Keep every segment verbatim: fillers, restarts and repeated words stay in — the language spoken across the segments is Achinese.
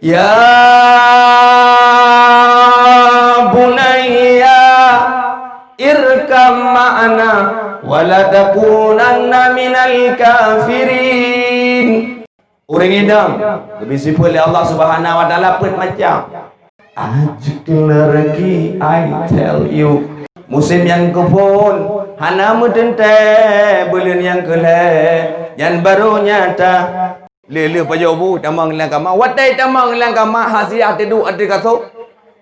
Ya bunayya irkab ma'ana wa la takunanna minal kafirin. Ureuëng inong geubri sifeuet lé Allah Subhanahu wa Taala peuet macam. Ajik lagi, I tell you. Musim nyang keuphon hana meuteuntée, buleuen nyang keu lhée nyan barô nyata. Le-le pajoh bu tamong lam kama. Watée tamong lam kama, hasiah teuduek ateueh kasô.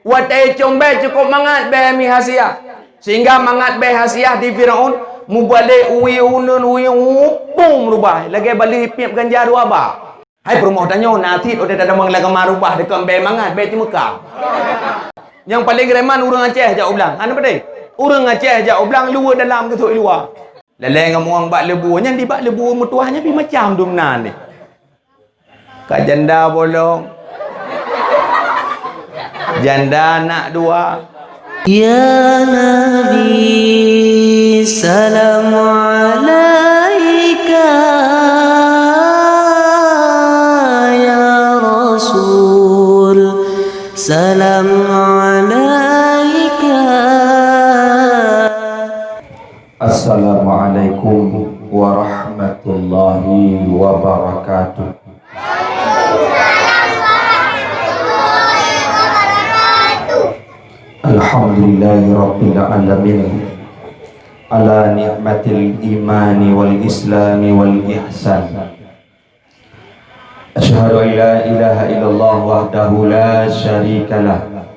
Watée com bée cukôp mangat bée mi hasiah. Sehingga mangat bée hasiah di Firaun, mubalek uwi uneun uwi upung rubah lagée balih piep ganja dua ba. Hai peurumoh tanyoe, na cit watée tatamong lam kama rubah deukam bée mangat bée teumeukam. Nyang paleng reman ureuëng Aceh jak u blang. Hana peudeh. Ureuëng Aceh jak u blang luwa dalam geusok i luwa. Lalée ngon muang bak leubue nyan, di bak leubue meutuah nyan pi macam dum nan deh. Ka janda bolong. Janda anak dua. Ya Nabi, salam alaika. Ya Rasul, salam alaika. Assalamualaikum warahmatullahi wabarakatuh. Alhamdulillahirabbil alamin. Ala ni'matil imani wal islami wal ihsan. Asyhadu an la ilaha illallah wahdahu la syarikalah.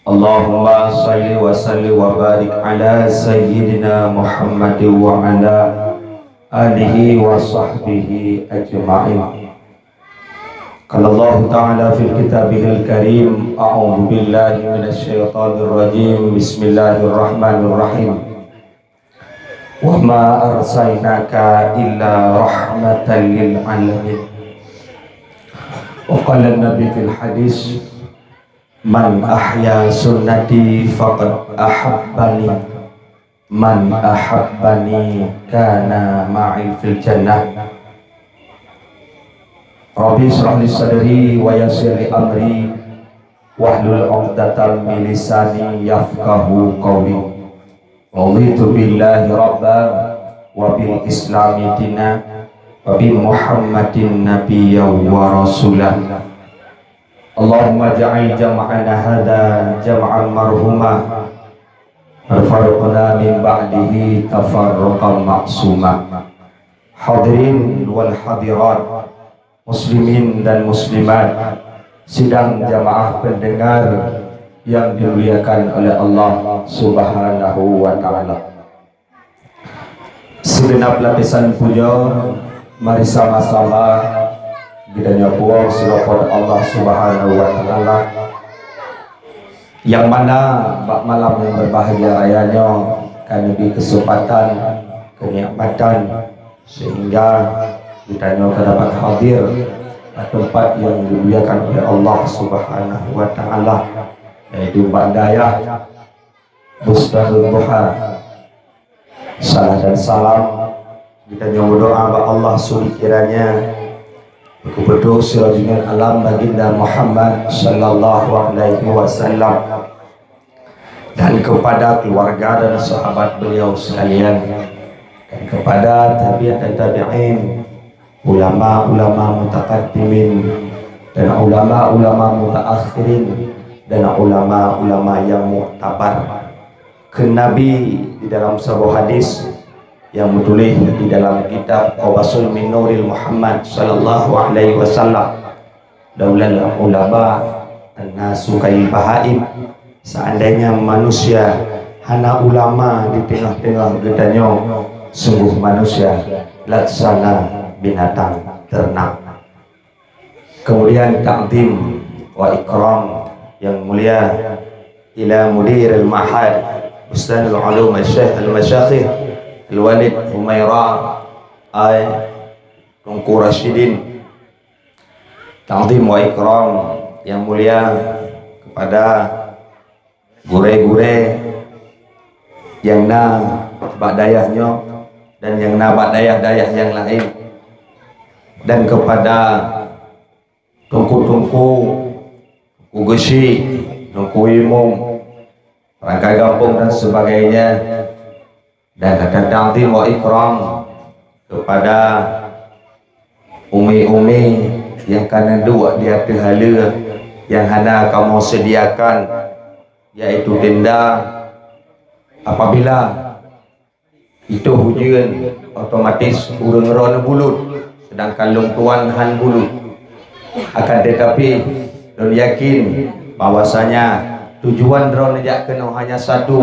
Allahumma shalli wa sallim wa barik ala sayyidina Muhammadin wa ala alihi wa sahbihi ajma'in. Qala Allahu ta'ala fil kitabihil karim, a'udzu billahi minasy syaithanir rajim. Bismillahirrahmanirrahim. Wa ma arsalnaka illa rahmatan lil alamin. Wa qala Nabi fil hadis, "Man ahya sunnati faqad ahabbani, man ahabbani kana ma'i fil jannah." Rabbi israh li sadri wa yassir li amri, wahlul 'uqdatam min lisani yafqahu qawli. Raditu billahi rabba wa bil islami dina wa bi Muhammadin nabiyya wa rasula. Allahumma ja'al jam'ana hadza jam'an marhuma, wa tafarruqana min ba'dihi tafarruqan ma'suma. Hadirin wal hadirat, muslimin dan muslimat, sidang jamaah pendengar yang dimuliakan oleh Allah Subhanahu wa Ta'ala. Segenap lapisan puja, mari sama-sama geutanyoe puwoe silapat Allah Subhanahu wa Ta'ala, nyang mana bak malam nyang berbahagia raya nyoe ka neubri keuseumpatan, keunikmatan, sehingga geutanyoe ka dapat hadir bak teumpat nyang dimuliakan oleh Allah Subhanahu wa Ta'ala, yaitu bak dayah Bustanul Duha. Salam dan salam geutanyoe meudoa bak Allah, seubeukiranya geupeutôh si junjungan alam Baginda Muhammad sallallahu alaihi wasallam, dan kepada keluarga dan sahabat beliau sekalian, dan kepada tabi'in dan tabi'in, ulama-ulama mutaqaddimin, dan ulama-ulama mutaakhirin, dan ulama-ulama yang muktabar. Kheun Nabi di dalam saboh hadis nyang meutuléh di dalam kitab Qabasun min Nuril Muhammad sallallahu alaihi wasallam, "Laulal ulama, annasu kal bahaim." Seandainya manusia hana ulama di teungoh-teungoh geutanyoe, sungguh manusia laksana binatang ternak. Kemudian takdim wa ikram yang mulia ila Mudiril Ma'had Bustanul Ulum Syekh Al-Masyakhih Al-Walid Humaira Ai Teungku Rasyidin. Takdim wa ikram yang mulia kepada gurée-gurée nyang na bak dayah nyoe dan nyang na bak dayah-dayah nyang laén, dan kepada Teungku-teungku, Teungku Geuchik, Teungku Imum, perangkat gampông dan sebagainya, dan kata takzim wa ikram kepada umi-umi yang ka neuduek di ateueh haleue yang hana kamoe sediakan, yaitu tenda. Apabila itôh ujeuen, otomatis ureuëng droe neubulut, seudangkan lôn tuan han bulut. Akan teutapi, lôn yakin bahwasanya tujuan droe neujak keunoe hanya satu,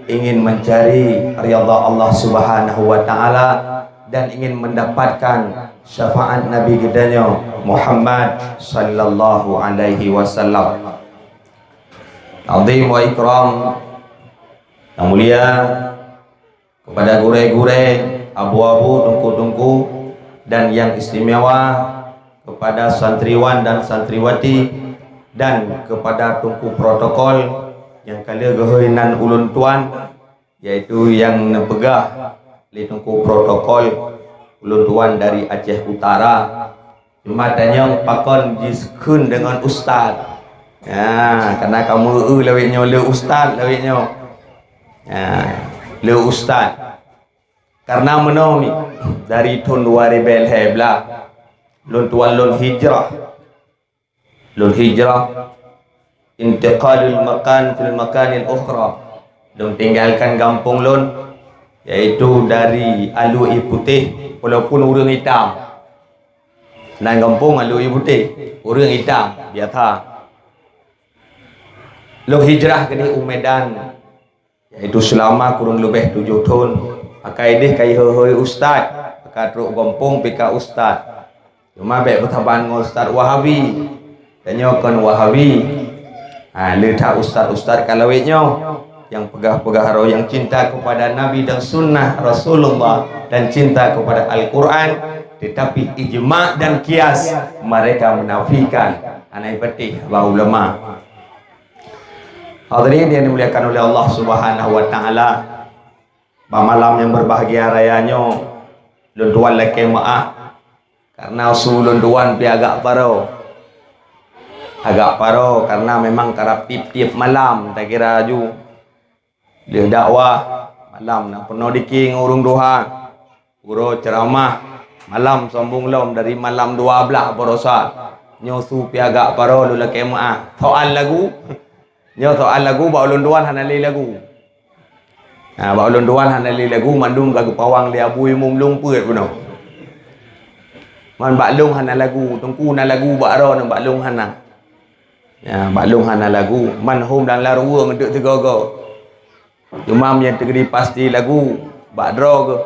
ingin mencari ridha Allah Subhanahu wa Ta'ala dan ingin mendapatkan syafaat Nabi geutanyoe Muhammad sallallahu alaihi wasallam. Takzim wa ikram yang mulia kepada gurée-gurée, abu-abu, teungku-teungku, dan yang istimewa kepada santriwan dan santriwati, dan kepada teungku protokol nyang ka lheueh geuhôi nan ulôn tuan, yaitu nyang neupeugah lé teungku protokol, ulôn tuan dari Aceh Utara. Cuma tanyong pakon jikheun deungon ustaz. Ha, karena kamoe eu lawét nyoe le ustaz lawét nyoe. Ha, le ustaz. Karena meunoe mi, dari thon dua ribèe lhèe blah, lôn tuan lôn hijrah. Lôn hijrah, intiqalul makan fil makanil ukhra. Lôn tinggalkan gampông lôn, yaitu dari Alue Putéh, walaupun ureuëng itam. Nan gampông Alue Putéh, ureuëng itam biasa. Lôn hijrah keudeh u Medan, yaitu seulama kureueng leubeh tujoh thon. Maka ideh ka ihôi-hôi ustaz, maka trok gampông pih ka ustaz. Cuma bék beutaban ngon ustaz Wahabi. Tanyoe kon Wahabi. Ha, le that ustaz-ustaz ka lawét nyoe nyang peugah-peugah roh yang cinta kepada Nabi dan sunnah Rasulullah dan cinta kepada Al-Quran, tetapi ijma dan kias mereka menafikan. Hana ipatéh bak ulama. Hadirin yang dimuliakan oleh Allah Subhanahu wa Ta'ala, bak malam yang berbahagia raya nyoe, lôn tuan lakée meuáh karena su lôn tuan pih agak paro. Agak paro karena memang karab tiep-tiep malam takira aju. Lheueh dakwah, malam na peunoh diki ngon ureuëng tuha. Uroe ceuramah malam sombong lom dari malam dua blah barosa. Nyoe su pih agak paro lôn lakée meuáh. Soal lagu. Nyoe soal lagu bak ulôn tuan hana lé lagu. Ha, bak ulôn tuan hana lé lagu, mandum ka geupawang lé Abu Imum lôn peuet bunoe. Man bak lôn hana lagu, teungku na lagu bak droe nyoe bak lôn hana. Ya, bak lôn hana lagu, man hom dan laruweueng deuek sigoe-goe. Cuma meunyo teukeudi pasti lagu bak droe geuh.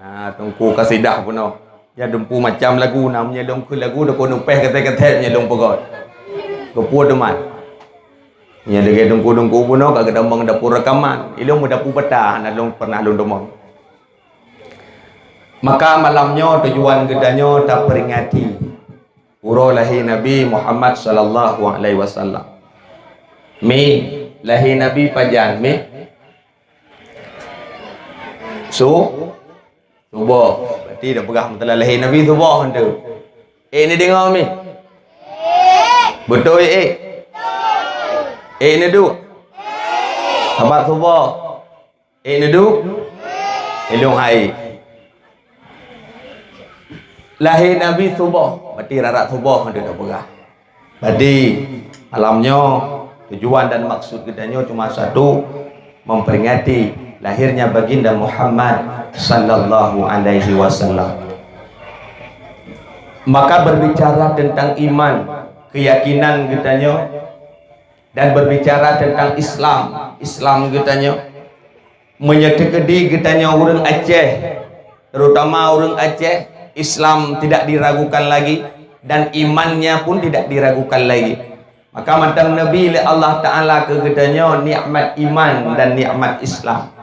Ha, teungku kasidah bunoe. Ya dumpu macam lagu na meunyo lôn kheun lagu deuko nupeh keutét-keutét meunyo lôn peugöt. Keupeue teuma? Meunyo lagée teungku-teungku bunoe ka geutamong dapur rekaman, ilôn meudapu bata hana lôn pernah lôn tamong. Maka malam nyoe tujuan geutanyoe taperingati uroe lahé Nabi Muhammad sallallahu alaihi wasallam. Mi, lahé Nabi pajan, mi? Su? Suboh. Berarti dah peugah meuteula lahé Nabi suboh tu. Eh, ni deungoe mi? Beutôi eh? Eh, ni duek? Sabat suboh. Eh, ni duek? Ilôn hai. Lahé Nabi suboh, berarti rarak suboh tu dah peugah. Jadi, malam nyoe tujuan dan maksud geutanyoe cuma satu, memperingati lahirnya Baginda Muhammad sallallahu alaihi wasallam. Maka berbicara tentang iman, keyakinan geutanyoe, dan berbicara tentang Islam, Islam geutanyoe, meunyoe teukeudi geutanyoe ureuëng Aceh, terutama ureuëng Aceh, Islam tidak diragukan lagi dan imannya pun tidak diragukan lagi. Maka mantong neubi lé Allah Taala keu geutanyoe nikmat iman dan nikmat Islam.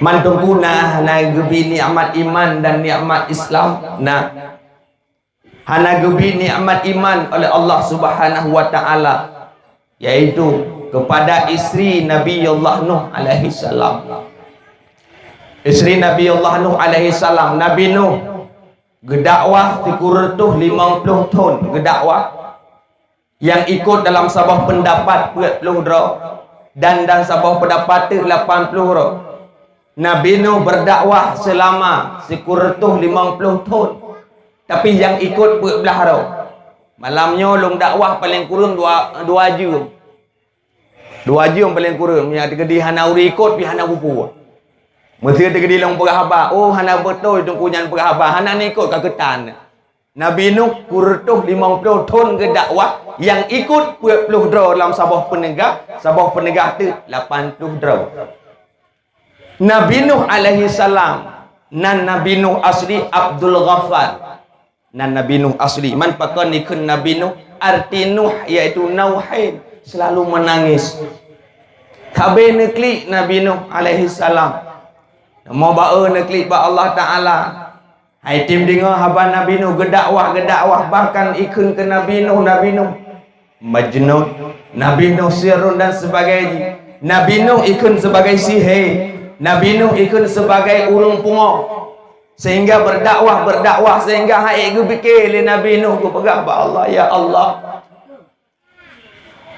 Mantong puna hana geubi nikmat iman dan nikmat Islam, na hana geubi nikmat iman oleh Allah Subhanahu wa Taala, yaitu kepada istri Nabi Allah Nuh alaihi salam. Istri Nabi Allah Nuh alaihi salam, Nabi Nuh. geudakwah sikureueng reutôh limong ploh thon geudakwah, nyang ikot dalam saboh peundapat peuet ploh droe, dan dan saboh peundapat teuk lapan ploh droe. Nabi Nuh beudakwah seulama sikureueng reutôh limong ploh thon, tapi nyang ikot peuet blah droe. Malam nyoe lôn dakwah paleng kureueng dua, dua jeuem. Dua jeuem paleng kureueng, meunyo teukeudi hana ureueng ikot pih hana peue-peue. Meusé teukeudi lôn peugah haba, oh, hana beutôi teungku nyan peugah haba, hana neuikot ka keutan. Nabi Nuh sikureueng reutôh limong ploh thon geudakwah, nyang ikot peuet ploh droe lam saboh peuneugah, saboh peuneugah teuk lapan ploh droe. Nabi Nuh alaihi salam, nan Nabi Nuh asli Abdul Ghaffar. Nan Nabi Nuh asli. Man pakon ikheun Nabi Nuh? Arti Nuh yaitu nauhin, selalu menangis. Sabe neuklik Nabi Nuh alaihi salam. Namo ba-e neuklik bak Allah Taala. Hai tim deungoe haba Nabi Nuh geudakwah, geudakwah, bahkan ikheun keu Nabi Nuh, Nabi Nuh Majnun, Nabi Nuh sihron dan sebagai jih. Nabi Nuh ikheun sebagai sihé. Nabi Nuh ikheun sebagai ureueng pungo. Sehingga berdakwah, berdakwah sehingga hai geupike lé Nabi Nuh geupeugah bak Allah, "Ya Allah,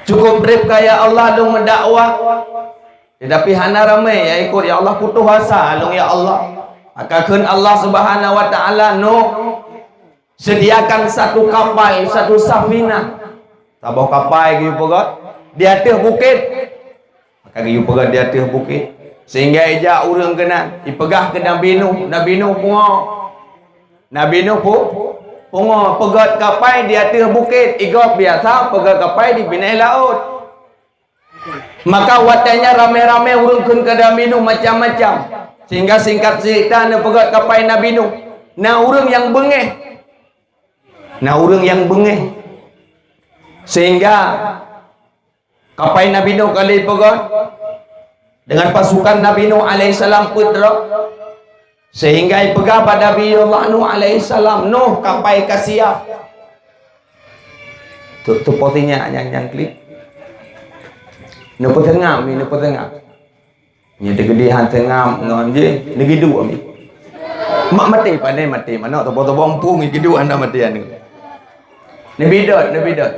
cukup treb ka ya Allah lôn meudakwah, tetapi hana ramé nyang ikot ya Allah, putoh asa lôn ya Allah." Maka kheun Allah Subhanahu wa Taala, "Nuh, sediakan satu kapal, satu safinah." Saboh kapai geuyue peugöt di ateueh bukét. Maka geuyue peugöt di ateueh bukét. Sehingga ijak ureueng keunan, ipeugah keu Nabi Nuh, Nabi Nuh pungo. Nabi Nuh pu-, pungo, peugöt kapai di ateueh bukét. Igob biasa peugöt kapai di binéh laôt. Maka watèe nyan ramé-ramé ureueng kheun keu Nabi Nuh macam-macam. Sehingga singkat cerita neupeugöt kapai Nabi Nuh. Na ureueng nyang beungéh. Na ureueng nyang beungéh. Sehingga kapai Nabi Nuh ka lheueh ipeugöt deungon pasukan Nabi Nuh alaihissalam peuet droe. Sehingga ipeugah bak Nabiullah Nuh alaihissalam, "Nuh, kapai ka siap." Tu, tu posisinya nyang, nyang klik. Neupeuteungam, neupeuteungam. Nyan teugeudi han teungam ngon jih, neugiduek mi. Mak maté, pandai maté, manok tobo-tobo umpung, giduek hana maté aneuk. Neubidot, neubidot.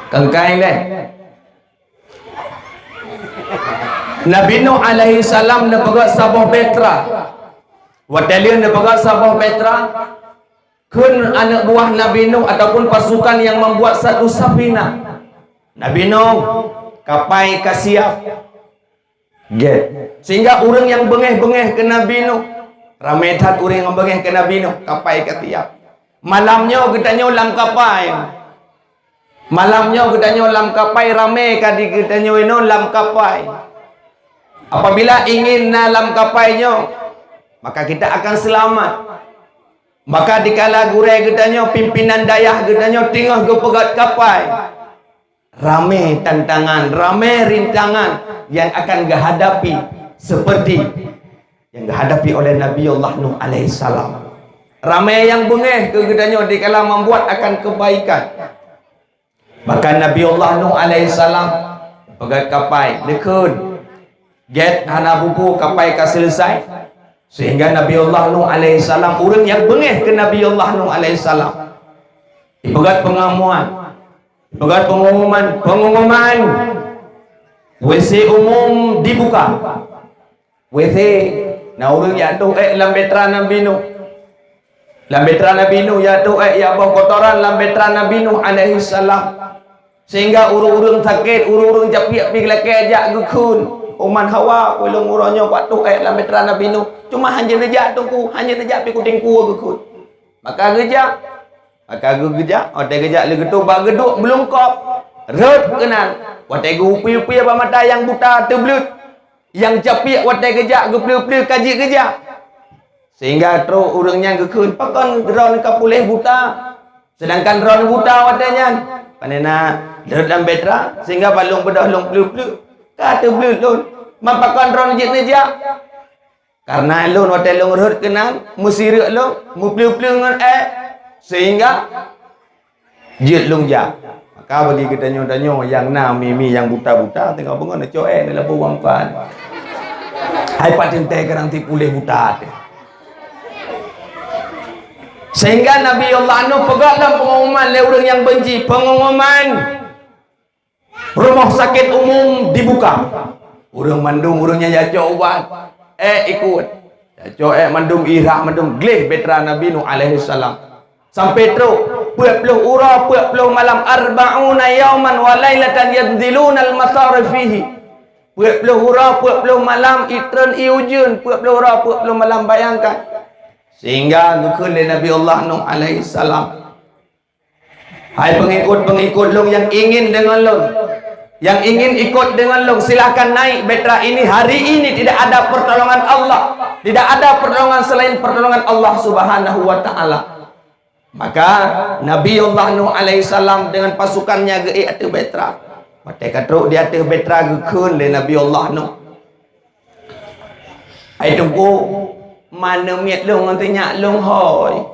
Kengkai leh. Nabi Nuh alaihissalam neupeugöt saboh bahtera. Watèe lheueh neupeugöt saboh bahtera, kheun aneuk buah Nabi Nuh ataupun pasukan yang membuat satu safinah. Nabi Nuh, kapai ka siap. Gét. Sehingga ureueng nyang beungéh-beungéh keu Nabi Nuh. Ramé that ureueng nyang beungéh keu Nabi Nuh, kapai ka siap. Malam nyoe geutanyoe lam kapai. Malam nyoe geutanyoe lam kapai, ramé ka di geutanyoe inoe lam kapai. Apabila ingin na lam kapai nyoe, maka kita akan selamat. Maka dikala gurèe geutanyoe, pimpinan dayah geutanyoe teungoh geupeugöt kapai, ramé tantangan, ramé rintangan yang akan geuhadapi seperti yang geuhadapi oleh Nabiullah Nuh alaihissalam. Ramé nyang beungéh keu geutanyoe dikala membuat akan kebaikan. Bahkan Nabiullah Nuh alaihissalam peugöt kapai, neukheun, gét hana bubu kapai ka selesai. Sehingga Nabiullah Nuh alaihissalam, ureueng nyang beungéh keu Nabiullah Nuh alaihissalam, ipeugöt pengumuman, ipeugöt pengumuman, pengumuman, W C umum dibuka. W C, na ureueng jak toh ék lam bahtera Nabi Nuh. Lam bahtera Nabi Nuh jak toh ék, jak boh kotoran lam bahtera Nabi Nuh alaihissalam. Sehingga ureueng-ureueng sakét, ureueng-ureueng capiek pih lakèe jak geukheun. Umat hawa, ulôn uroe nyoe kutoh ék lam bahtera Nabi Nuh. Cuma hana neujak teungku, hana neujak pih kuteungku geukheun. Maka geujak. Maka geu-, geujak, watèe geujak lé geutoh bak geuduek beulungkôb. Rhot keunan. Watèe geu-, upie-upie bak mata nyang buta teubleuet. Nyang capiek watèe geujak geupleu-pleu ka jeuet geujak. Sehingga trok ureueng nyan geukheun, "Pakon droeneuh ka puléh buta? Sedangkan droeneuh buta watèe nyan." Panena rhot lam bahtera, sehingga bak lôn beudôh lôn pleu-pleu. Ka teubleuet lôn. Man pakon droeneuh jeuet neujak? Kareuna lôn watèe lôn rhot keunan, meusireuk lôn, meupleu-pleu ngon ék, sehingga jeuet lôn jak. Maka bagi geutanyoe-tanyoe nyang na mi-mi nyang buta-buta, teungoh beungon neucok ék neulabô bak muka. Hai pat teuntèe kadang tipu lé buta teuh. Sehingga Nabi Allah Nuh peugah lam pengumuman lé ureueng nyang beunci, pengumuman, rumoh sakét umum dibuka. Ureueng mandum, ureueng nyang jacok ubat, ék ikot. Jacok ék mandum, irah mandum, gleh bahtera Nabi Nuh alaihissalam. Sampai trok, peuet ploh uroe, peuet ploh malam, arba'una yauman wa lailatan yanzilunal matar fihi. Peuet ploh uroe, peuet ploh malam, itreun iujeuen, peuet ploh uroe, peuet ploh malam, bayangkan. Sehingga geukheun lé Nabi Allah Nuh alaihissalam, "Hai pengikut-pengikut lôn nyang ingin deungon lôn, nyang ingin ikot deungon lôn, silahkan naik bahtera ini. Hari ini tidak ada pertolongan Allah, tidak ada pertolongan selain pertolongan Allah Subhanahu wa Ta'ala." Maka Nabi Allah Nuh alaihissalam dengan pasukannya geuék ateueh bahtera. Watèe ka trok di ateueh bahtera, geukheun lé Nabi Allah Nuh, "Hai Teungku, ma neumiet lôn ngon teunyak lôn hôi?"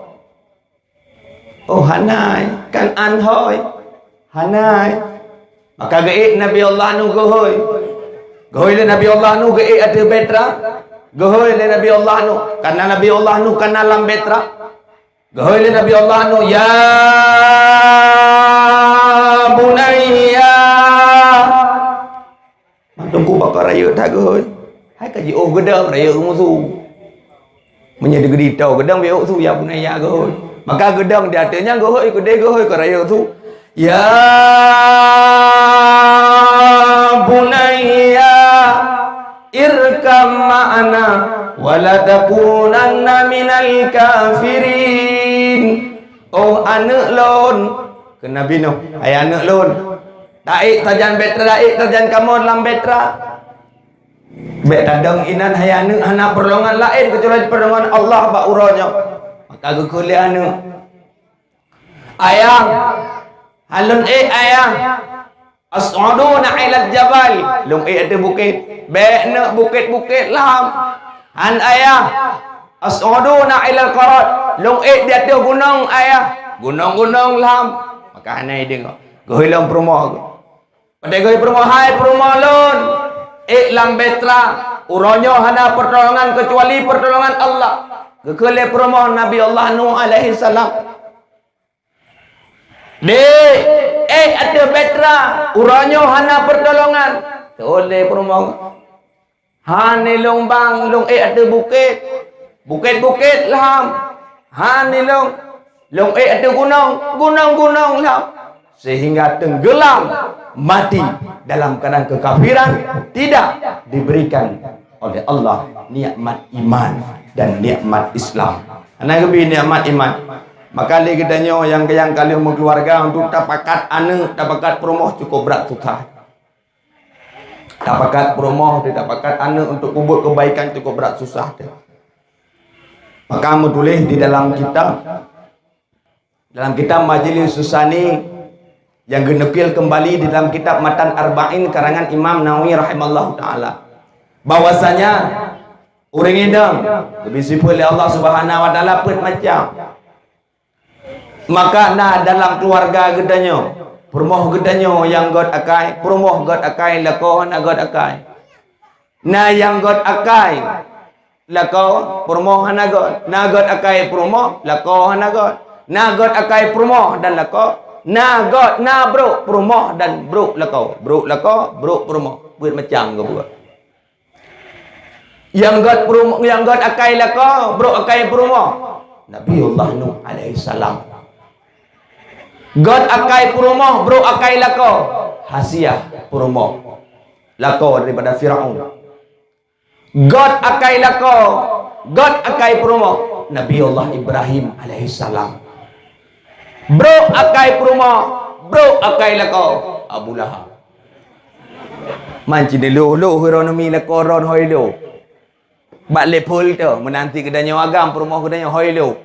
"Oh, hana, Kan'an hôi, hana." Maka geuék Nabi Allah Nuh geuhôi. Geuhôi lé Nabi Allah Nuh, geuék ateueh bahtera. Geuhôi lé Nabi Allah Nuh, karena Nabi Allah Nuh kana lam bahtera. Geuhôi lé Nabi Allah Nuh, "Ya bunayya." Mantong ku baka rayeuk that geuhôi. Hai ka jiôh geudong rayeuk musu. Meunyoe di geudito geudong beuôk su, "Ya bunayya," geuhôi. Maka geudong di ateueh nyan geuhôi, keudeh geuhôi keu rayeuk su, "Ya bunayya, irkab ma'ana wa la takunanna minal kafirin." "Oh aneuëk lôn," kheun Nabi Nuh, "hai aneuëk lôn, taék sajan bahtera, taék sajan kamoe lam bahtera. Bék tadong inan hai aneuëk, hana peurtolongan laén keucuali peurtolongan Allah bak uroe nyoe." Maka geukheun lé aneuëk, "Ayah, han lôn ék ayah. As'uduna ilal jabal, lôn ék ateueh bukét." "Bék neuk bukét-bukét lom." "Han ayah." "As'uduna ilal qarat, lôn ék di ateueh gunong ayah." "Gunong-gunong lom." Maka hana ideungoe. Geuhôi lom peurumoh geuh. Padahai geuhôi peurumoh, "Hai peurumoh lôn, ék lam bahtera. Uroe nyoe hana peurtolongan keucuali peurtolongan Allah." Geukheun lé peurumoh Nabi Allah Nuh alaihissalam, "Dek, ék ateueh bahtera, uroe nyoe hana peurtolongan." Teuôn lé peurumoh, "Han ilôn bang, lôn ék ateueh bukét. Bukét-bukét lom. Han ilôn, lôn ék ateueh gunong, gunong-gunong lom." Sehingga tenggelam, mati dalam keadaan kekafiran, tidak diberikan oleh Allah nikmat iman dan nikmat Islam. Hana geubri nikmat iman. Maka lé geutanyoe nyang, nyang ka lheueh meukeuluwarga, untuk tapakat aneuëk, tapakat peurumoh cukup brat susah. Tapakat peurumoh, tapakat aneuëk untuk peubuet keubaikan cukup brat susah teuh. Maka meutuléh di dalam kitab, dalam kitab Majlis Susani nyang geunukil keumbali di dalam kitab Matan Arba'in karangan Imam Nawawi rahimallahu taala, bahwasanya ureuëng inong geubri sifeuet lé Allah Subhanahu wa Taala peuet macam. Maka na dalam keuluwarga geutanyoe, peurumoh geutanyoe nyang göt akai, peurumoh göt akai, lakoe hana göt akai. Na nyang göt akai, lakoe, peurumoh hana göt. Na göt akai peurumoh, lakoe hana göt. Na göt akai peurumoh dan lakoe, na göt, na brôk peurumoh dan brôk lakoe. Brôk lakoe, brôk peurumoh. Peuet macam geubuet. Nyang göt peurumoh, nyang göt akai lakoe, brôk akai peurumoh. Nabiullah Nuh alaihissalam. Göt akai peurumoh, brôk akai lakoe. Hasiah peurumoh. Lakoe daripada Firaun. Göt akai lakoe, göt akai peurumoh. Nabiullah Ibrahim alaihissalam. Brôk akai peurumoh, brôk akai lakoe. Abu Lahab. Man cit lôh-lôh droeneuh mi lakoe droen hôi lôh. Bak level teuh, meunan cit geutanyoe agam peurumoh geutanyoe hôi lôh.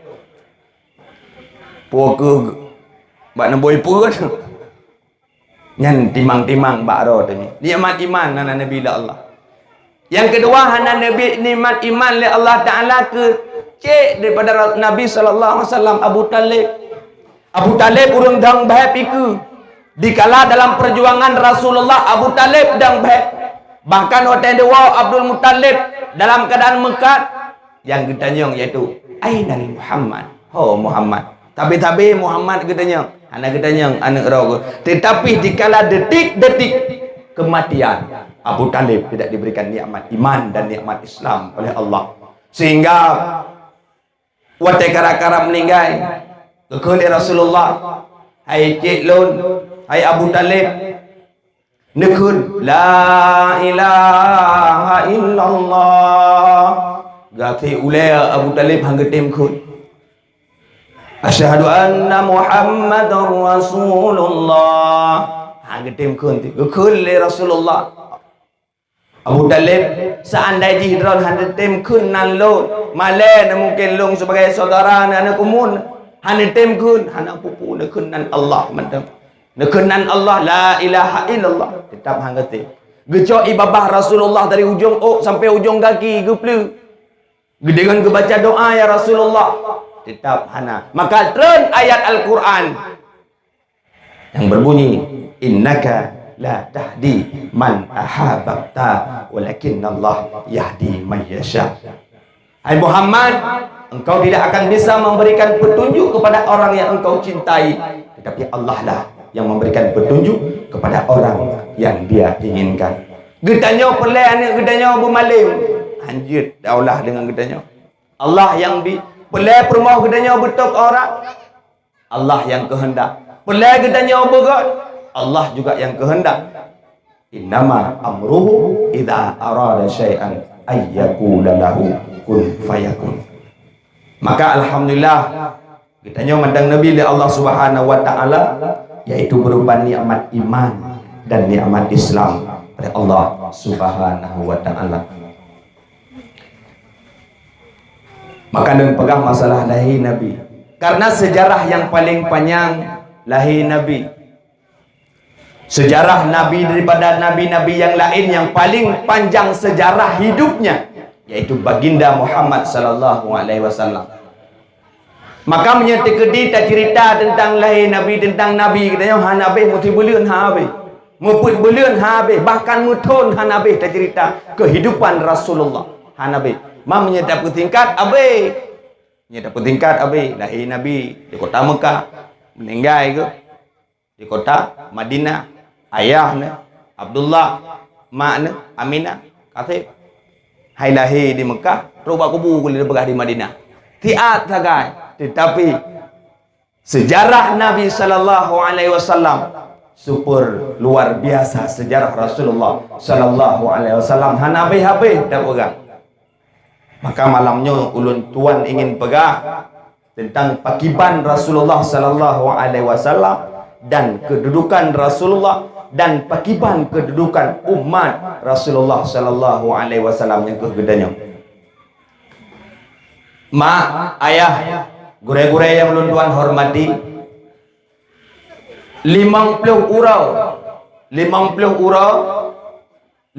Peue keuh bak neubôi peue. Nyan timang-timang bak droe teuh nyoe. Nikmat iman hana neubi lé Allah. Nyang keudua, hana neubi nikmat iman lé Allah Taala keu cék daripada Nabi sallallahu alaihi wasallam, Abu Thalib. Abu Thalib ureuëng dang bhée pike. Dikala dalam peujuangan Rasulullah, Abu Thalib dang bhée. Bahkan watée dua Abdul Muttalib dalam keadaan meukat, nyang geutanyong yaitu, "Aina Muhammad?" Ho Muhammad. Tabe-tabe Muhammad geutanyong. Hana geutanyong aneuëk droe. Tetapi dikala detik-detik kematian, Abu Talib tidak diberikan nikmat iman dan nikmat Islam oleh Allah. Sehingga watée karab-karab meuninggai, geukheun lé Rasulullah, "Hai cék lôn, hai Abu Talib, neukheun, 'La ilaha illallah.'" Gaséh ulée Abu Talib han geutem kheun, "Asyhadu anna Muhammadar Rasulullah." Han geutem kheun, geukheun lé Rasulullah, "Abu Talib, seandai jih droe hana tem kheun nan lôn, malée na mungken lôn sibagai syedara na, na kumun, hana tem kheun, hana pupu neukheun nan Allah mantong. Neukheun nan Allah, la ilaha illallah, teutap han geutem." Geucok ié babah Rasulullah dari ujong ôk sampai ujong gaki geupleue. Geudeungon geubaca doa, "Ya Rasulullah," teutap hana. Maka treun ayat Al-Quran. Yang berbunyi, "Innaka la tahdi man ahbabta, walakinnallaha yahdi man yasha." Hai Muhammad, engkau tidak akan bisa memberikan petunjuk kepada orang yang engkau cintai, tetapi Allah lah yang memberikan petunjuk kepada orang yang Dia inginkan. Geutanyoe peureulée aneuëk geutanyoe beumalém, hanjeuet daulah deungon geutanyoe. Allah nyang bi. Peureulée peurumoh geutanyoe beutôb aurat, Allah nyang keuheundak. Peureulée geutanyoe beugét, Allah juga nyang keuheundak. "Innama amruhu idza arada syai'an ayyakula lahu kun fayakun." Maka alhamdulillah, geutanyoe mandang Nabi lé Allah Subhanahu wa Ta'ala, yaitu berupa nikmat iman dan nikmat Islam oleh Allah Subhanahu wa Ta'ala. Maka lôn peugah masalah lahé Nabi. Karena sejarah yang paling panjang lahé Nabi. Sejarah Nabi daripada nabi-nabi yang lain yang paling panjang sejarah hidupnya, yaitu Baginda Muhammad sallallahu alaihi wasallam. Maka meunyoe teukeudi taceurita teuntang lahé Nabi, teuntang Nabi geutanyoe hana habéh, meuti buleuen hana habéh, meupeuet buleuen hana habéh, bahkan meuthon hana habéh taceurita keuhidupan Rasulullah hana habéh. Ma meunyoe tapeutingkat habéh, meunyoe tapeutingkat habéh lahé Nabi di kota Mekah, meuninggai geuh di kota Madinah, ayah neuh Abdullah, mak neuh Aminah, kaseb. Hai lahé di Mekah, trok bak kubu keu lheueh peugah di Madinah. Siat sagai, tetapi sejarah Nabi sallallahu alaihi wasallam super luar biasa, sejarah Rasulullah sallallahu alaihi wasallam hana habéh-habéh tapeugah. Maka malam nyoe ulôn tuan ingin peugah teuntang pakiban Rasulullah sallallahu alaihi wasallam dan kedudukan Rasulullah dan pakiban kedudukan umat Rasulullah sallallahu alaihi wasallam nyang keuh geutanyoe. Mak, ayah, gurée-gurée nyang ulôn tuan hormati, limong ploh uroe, limong ploh uroe,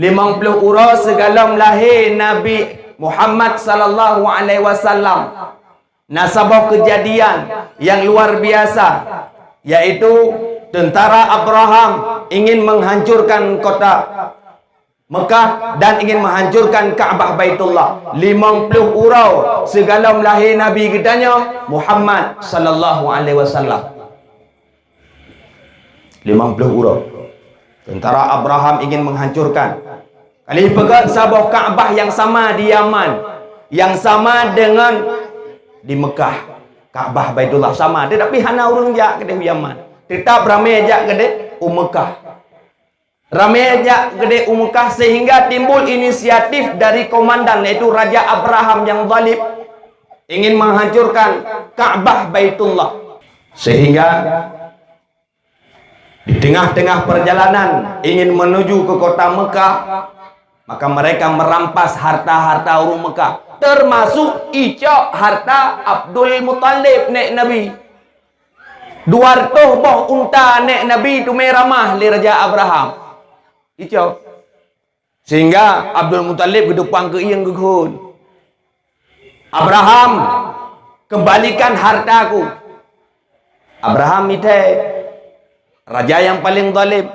limong ploh uroe sigohlom lahé Nabi Muhammad sallallahu alaihi wasallam, na saboh keujadian nyang luar biasa, yaitu teuntara Abraham ingin menghancurkan kota Mekah dan ingin menghancurkan Ka'bah Baitullah. Limong ploh uroe sigohlom lahé Nabi geutanyoe Muhammad sallallahu alaihi wasallam. Limong ploh uroe. Teuntara Abraham ingin menghancurkan. Kali peugét saboh Ka'bah nyang sama di Yaman, nyang sama deungon di Mekah. Ka'bah Baitullah sama, tetapi hana ureuëng jak keudeh u Yaman. Tetap ramé jak keudeh u Mekah. Ramé jak keudeh u Mekah sehingga timbul inisiatif dari komandan, yaitu Raja Abraham nyang zalim, ingin menghancurkan Ka'bah Baitullah. Sehingga di tengah-tengah perjalanan ingin menuju ke kota Mekah, maka mereka merampas harta-harta ureuëng Mekah, termasuk icok harta Abdul Muthalib, nek Nabi. Dua reutôh boh unta nek Nabi teumé ramah lé Raja Abraham. Icok. Sehingga Abdul Muthalib geudupang keu ieng geukheun, "Abraham, kembalikan hartaku." Abraham mithée, raja nyang paleng zalim.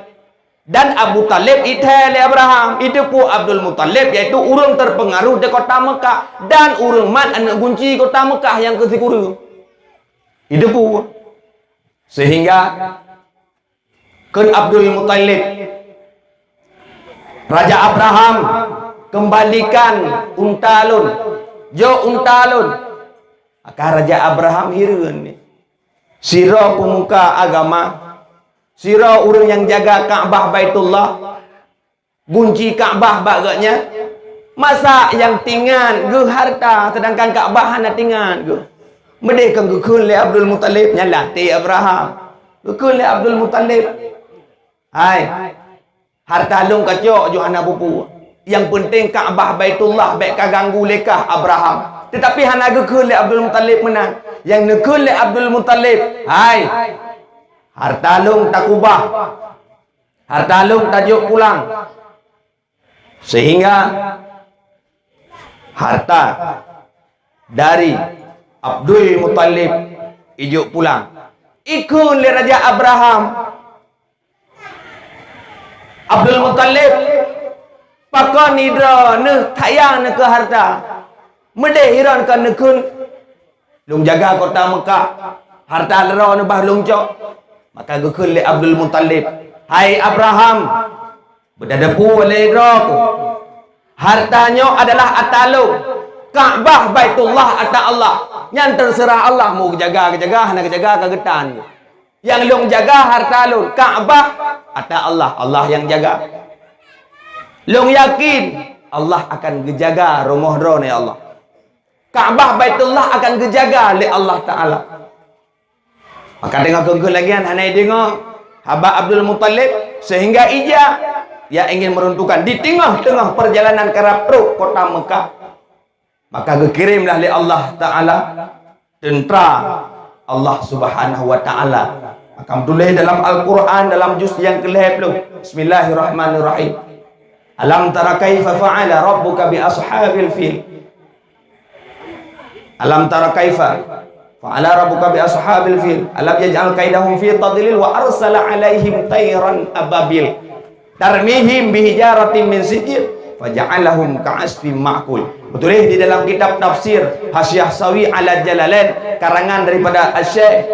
Dan Abu Thalib ithèe lé Abraham, iteupeue Abdul Muthalib, yaitu ureuëng terpengaruh di kota Mekah dan ureuëng mat aneuëk gunci kota Mekah nyang keu sikureueng. Iteupeue. Sehingga kheun Abdul Muthalib, "Raja Abraham, kembalikan unta lôn. Jok unta lôn." Maka Raja Abraham hireuen ni. Sidroe peumuka agama, sidroe ureuëng nyang jaga Ka'bah Baitullah, gunci Ka'bah bak geuhnyan, masa nyang tingat geuh harta, seudangkan Ka'bah hana tingat geuh. Meudeh kon geukheun lé Abdul Muthalib, nyan lah até Abraham. Geukheun lé Abdul Muthalib, "Hai, harta lôn kacok jok hana peue-peue. Nyang peunteng Ka'bah Baitullah bék kaganggu lé kah Abraham." Teutapi hana geukheun lé Abdul Muthalib meunan. Nyang neukheun lé Abdul Muthalib, "Hai, harta lôn takubah. Harta lôn tajok pulang." Sehingga harta dari Abdul Muthalib ijok pulang. Ikheun lé Raja Abraham, "Abdul Muthalib, pakon droeneuh sayang neuh keu harta? Meudeh droeneuh kon neukheun, 'Lôn jaga kota Mekah, harta droeneuh bah lôn cok.'" Maka geukheun lé Abdul Muthalib, "Hai Abraham, beutateupeue lé droe kheueh, harta nyoe adalah ata lôn. Ka'bah Baitullah ata Allah. Nyan teuseurah Allah, mau geujaga, geujaga, hana geujaga ka geutanyoe. Nyang lôn jaga harta lôn, Ka'bah ata Allah, Allah nyang jaga. Lôn yakin Allah akan geujaga rumoh droeneuh, ya Allah. Ka'bah Baitullah akan geujaga lé Allah Ta'ala." Maka teungoh kheun-kheun lagée nyan hana ideungoe haba Abdul Muthalib, sehingga ija ia ingin meruntuhkan di teungoh-teungoh perjalanan karab trok kota Mekah. Maka geukiremlah lé Allah Ta'ala teuntra Allah Subhanahu wa Ta'ala. Maka tuléh dalam Al-Quran, dalam juz nyang keulhée ploh, Bismillahirrahmanirrahim. "Alam tara kaifa fa'ala rabbuka bi ashabil fil?" Alam tara kaifa fa'ala rabbuka bi ashabil fil? Alam yaj'al kaidahum fi tadlil wa arsala 'alaihim tairan ababil. Tarmihim bihijaratin min sijil faja'alahum ka'asfim ma'kul. Beutuleh di dalam kitab tafsir Hasyiah Sawi ala Jalalain karangan daripada Syekh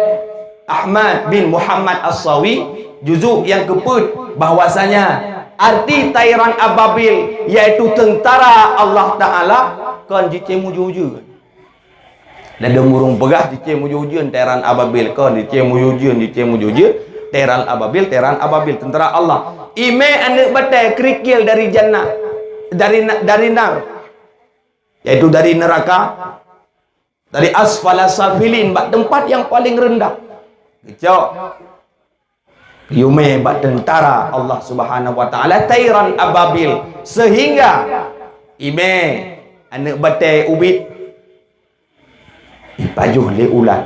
Ahmad bin Muhammad As-Sawi, juzuk nyang keupeuet, bahwasanya arti tairan ababil yaitu tentara Allah Ta'ala, kon jicém ujeuen-ujeuen. Ladôm ureuëng peugah jicém ujeuen-ujeuen tairan ababil, kon jicém ujeuen-ujeuen, jicém ujeuen-ujeuen tairan ababil, tairan ababil tentara Allah. Imé aneuëk batée kerikil dari jannah, dari na-, dari nar, yaitu dari neraka. Dari asfala safilin, bak teumpat nyang paleng reundah. Geucok. Geuyue mé bak teuntara Allah Subhanahu wa Ta'ala tairan ababil, sehingga imé aneuëk batée ubit ipajoh lé ulat.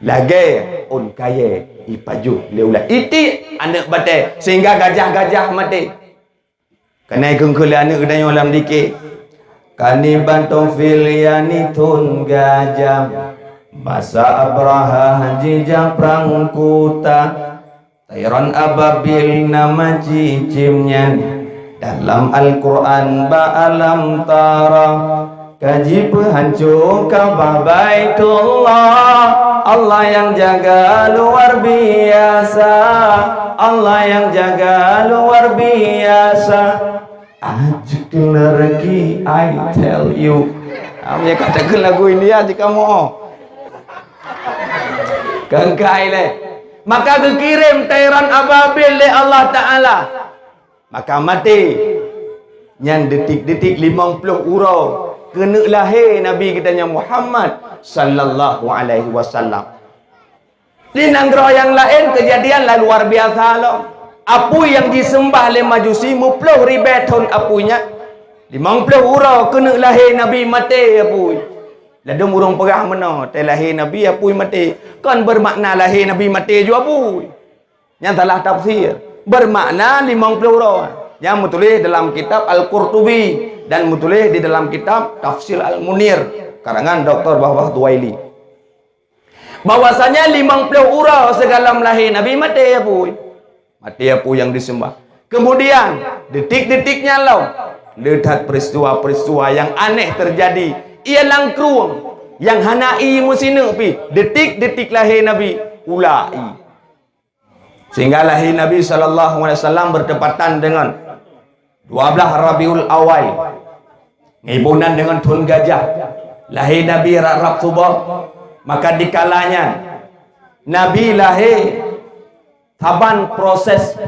Lagée ôn kayée ipajoh lé ulat. Itiek aneuëk batée sehingga gajah-gajah maté. Keuneuk kheun lé aneuëk geutanyoe lam dike. Kani bantong fil yani thon gajam. Masa Abrahah jijak prang kuta. Tairan ababil nama cicém nyan. Dalam Al-Quran ba alam tara. Ka jipeuhanco Ka'bah Baitullah, Allah nyang jaga luar biasa, Allah nyang jaga luar biasa. Ajak lagi, I tell you. Am ya kata ke lagu India jika mau. Kengkai leh. Maka geukirém tairan ababil lé Allah Ta'ala. Maka maté. Nyan detik-detik limong ploh uroe keuneuk lahé Nabi geutanyoe Muhammad sallallahu alaihi wasallam. Di nanggroe nyang laén keujadian la luar biasa lom. Apui nyang jiseumah lé Majusi meuploh ribée thon apui nyan. Limong ploh uroe keuneuk lahé Nabi maté apui. Ladôm ureuëng peugah meunoe, teuh lahé Nabi apui maté. Kon beumakna lahé Nabi maté ju apui. Nyan salah tafsir. Beumakna limong ploh uroe. Nyang meutuléh dalam kitab Al-Qurtubi dan meutuléh di dalam kitab Tafsir Al-Munir karangan Doktor Wahbah Zuwaili. Bahwasanya limong ploh uroe sigohlom lahé Nabi maté apui. Maté apui nyang jiseumah. Kemudian, detik-detik nyan lom, le that peristiwa-peristiwa nyang aneh teujadi, ie lam krueng, nyang hana ie meusineuk pih, detik-detik lahé Nabi, ula ie. Sehingga lahé Nabi sallallahu alaihi wasallam bertepatan dengan dua belas Rabiul Awal, ngibonan dengan thon gajah. Lahé Nabi rab-rab suboh, maka dikala nyan Nabi lahé saban proses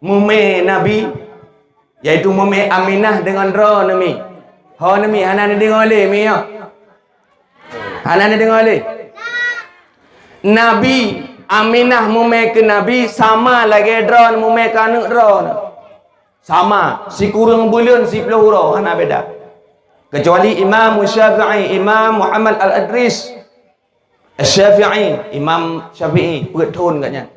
mumé Nabi, yaitu mumé Aminah dengan droe Nabi. Ho Nabi hana neudeungoe lé mi nyoe. Hana neudeungoe lé. Nabi Aminah mumé keu Nabi sama lagée droe mumé keu aneuëk droe. Sama, sikureueng buleuen siploh uroe, hana beda. Kecuali Imam Syafi'i, Imam Muhammad Al-Adris Syafi'i, Imam Syafi'i, peuet thon gobnyan.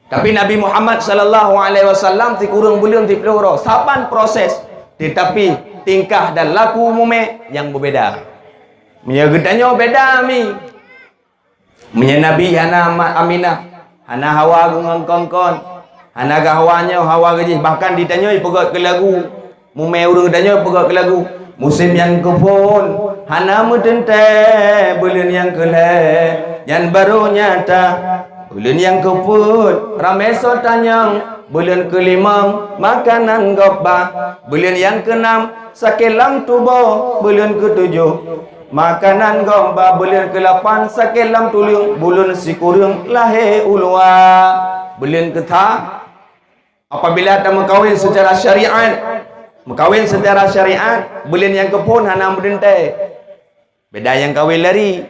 Tapi Nabi Muhammad sallallahu alaihi wasallam sikureueng buleuen siploh uroe, saban proses, tetapi tingkah dan laku mumé nyang beubeda. Meunyoe geutanyoe beda mi. Meunyoe Nabi hana ma-, Aminah, hana hawa geuh ngon kon-kon, hana geuh hawa nyoe, hawa geuh jih, bahkan ditanyoe peugét keu lagu. Mumé ureuëng tanyoe peugét keu lagu, "Musém nyang keuphon hana meuteuntée, buleuen nyang keulhée nyan barô nyata. Buleuen nyang keupeuet ramé soe tanyong, buleuen keulimong makanan gob ba, buleuen nyang keunam sakét lam tuboh, buleuen keutujoh makanan gob ba, buleuen keulapan sakét lam tuleueng, buleuen sikureueng lahé u luwa, buleuen keutha." Apabila tameukawen secara syariat, meukawen secara syariat, buleuen nyang keuphon hana meuteuntée. Beda nyang kawen lari.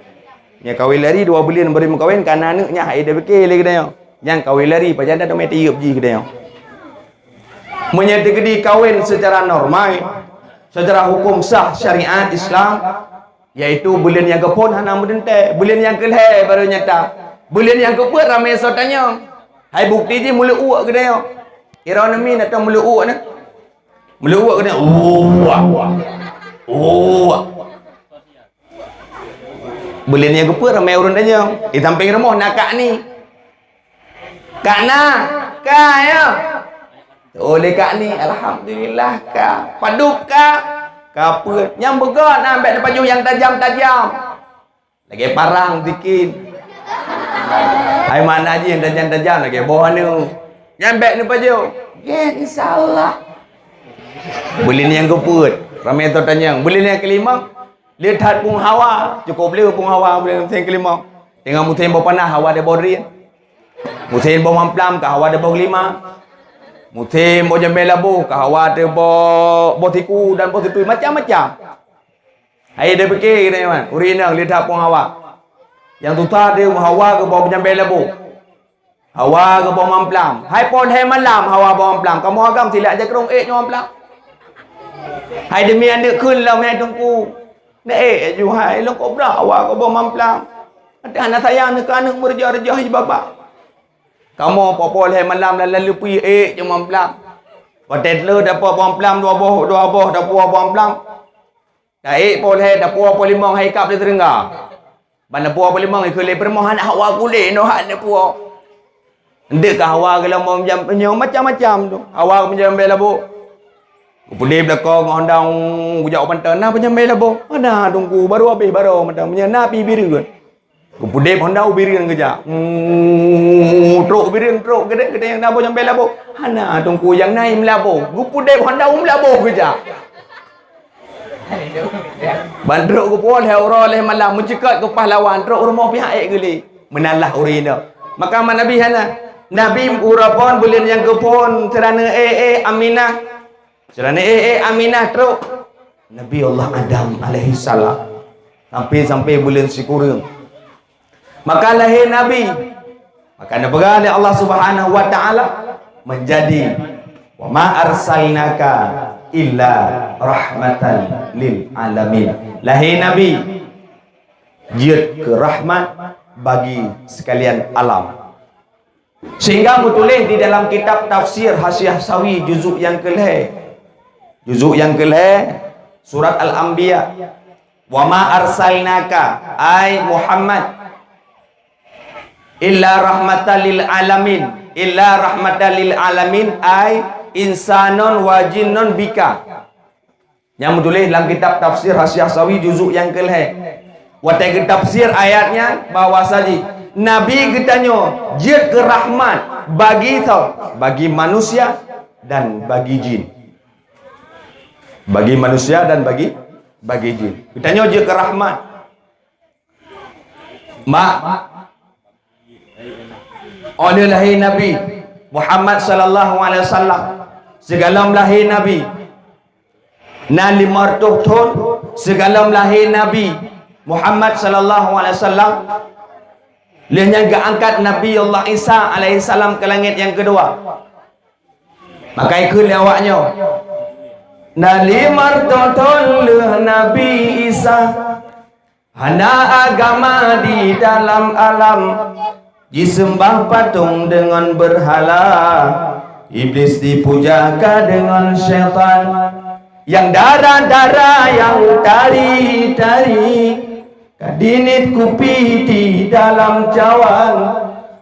Nyang kawen lari dua buleuen bari meukawen, kana aneuëk nyan hai dapike lé geutanyoe. Nyang kawen lari pajan dak teumé tiyeup jih geutanyoe. Meunyoe teukeudi kawen secara normal, secara hukum sah syariat Islam, yaitu buleuen nyang keuphon hana meuteuntée, buleuen nyang keulhée barô nyata, buleuen nyang keupeuet ramé soe tanyong. Hai bukti jih meuleuek geutanyoe. Ironomi na tong meuleuek na. Meuleuek geutanyoe. Uwak. Uwak. Buleuen nyang keupeuet ramé ureuëng tanyong. Di sampéng rumoh na kak ni. Kak na, ka ya. Oh, lé kak ni, alhamdulillah ka. Padub ka, ka peuet. Nyang beugét na bék neupajoh nyang tajam-tajam. Lagée parang bikin. Hai mana jih nyang tajam-tajam lagée boh anu. Nyang bék neupajoh. Gét, insya Allah. Buleuen nyang keupeuet, ramé soe tanyong. Buleuen nyang keulimong, le that phon hawa, cukôp le phon hawa buleuen nyang keulimong. Teungoh musém boh panah hawa di boh drien. Musém boh mamplam ka hawa di boh glima. Musém boh jambé laboh ka hawa di boh, boh siku dan boh situi, macam-macam. Hai dapike geutanyoe, ureuëng inong le that phon hawa. Nyang susah di hawa geuboh jambé laboh. Hawa geuboh mamplam. Hai poh lhée malam hawa boh mamplam. Kamoe agam silak jakrong ék nyoe mamplam. Hai demi aneuëk kheun lom hai teungku. Neuék ju hai lôn kobra hawa geuboh mamplam. Até hana sayang neuka aneuëk meureujoh-reujoh jih babah. Kamoe poh-poh lhée malam lam leupie ék nyoe mamplam. Watée le dapat boh mamplam dua boh, dua boh dapat boh mamplam. Taék poh lhée, tapuwoe poh limong hai kab lé seureungga. Ban tapuwoe poh limong ikheun lé peurumoh hana hawa kulé noh hana puwoe. Ndeuek ka hawa geulamong jam nyoe macam-macam tu. Hawa meujambée laboh. Geupeudeb lakoe ngon honda gujak u pantoe na peujambée laboh. Hana teungku baru habéh baroe mantong meunyoe na pih bireuen. Geupeudeb honda u bireuen geujak. Hmm, trok u bireuen trok geude geude nyang na boh jambée laboh. Hana teungku nyang na i meulaboh. Geupeudeb honda u meulaboh geujak. Ban trok geupuwoe lhée uroe lhée malam meuceukat keu pahlawan trok rumoh pihak ék geulé. Meunalah ureuëng inong. Maka ma Nabi hana. Nabi uroe phon buleuen nyang geuphon seurane éh éh Aminah. Seurane éh éh Aminah trok. Nabi Allah Adam alaihissalam. Sampai-sampai buleuen sikureueng. Maka lahé Nabi. Maka neupeugah lé Allah Subhanahu wa Ta'ala menjadi, "Wa ma arsalnaka illa rahmatan lil alamin." Lahé Nabi jeuet keu rahmat bagi sekalian alam. Sehingga meutuléh di dalam kitab tafsir Hasyiah Sawi juzuk nyang keulhée. Juzuk nyang keulhée surat Al-Anbiya. "Wa ma arsalnaka, ai Muhammad, illa rahmatan lil alamin." Illa rahmatan lil alamin, ai insanon wa jinnon bika. Nyang meutuléh lam kitab tafsir Hasyiah Sawi juzuk nyang keulhée. Watée geutafsir ayat nyan bahwasa jih Nabi geutanyoe jeuet keu rahmat bagi tho, bagi manusia dan bagi jin. Bagi manusia dan bagi, bagi jin. Geutanyoe jeuet keu rahmat. Mak, óh lheueh lahé Nabi Muhammad sallallahu alaihi wasallam, sigohlom lahé Nabi, na limong reutôh thon sigohlom lahé Nabi Muhammad sallallahu alaihi wasallam, lheueh nyan geuangkat Nabi Allah Isa alaihi salam keu langét nyang keudua. Maka ikheun lé awaknyoe, na limong reutôh thon lheueh Nabi Isa, hana agama di dalam alam, jiseumbah patong deungon beurhala, Iblis dipuja ka deungon syaitan. Nyang dara-dara nyang tari-tari, ka dinit kupi di dalam cawan,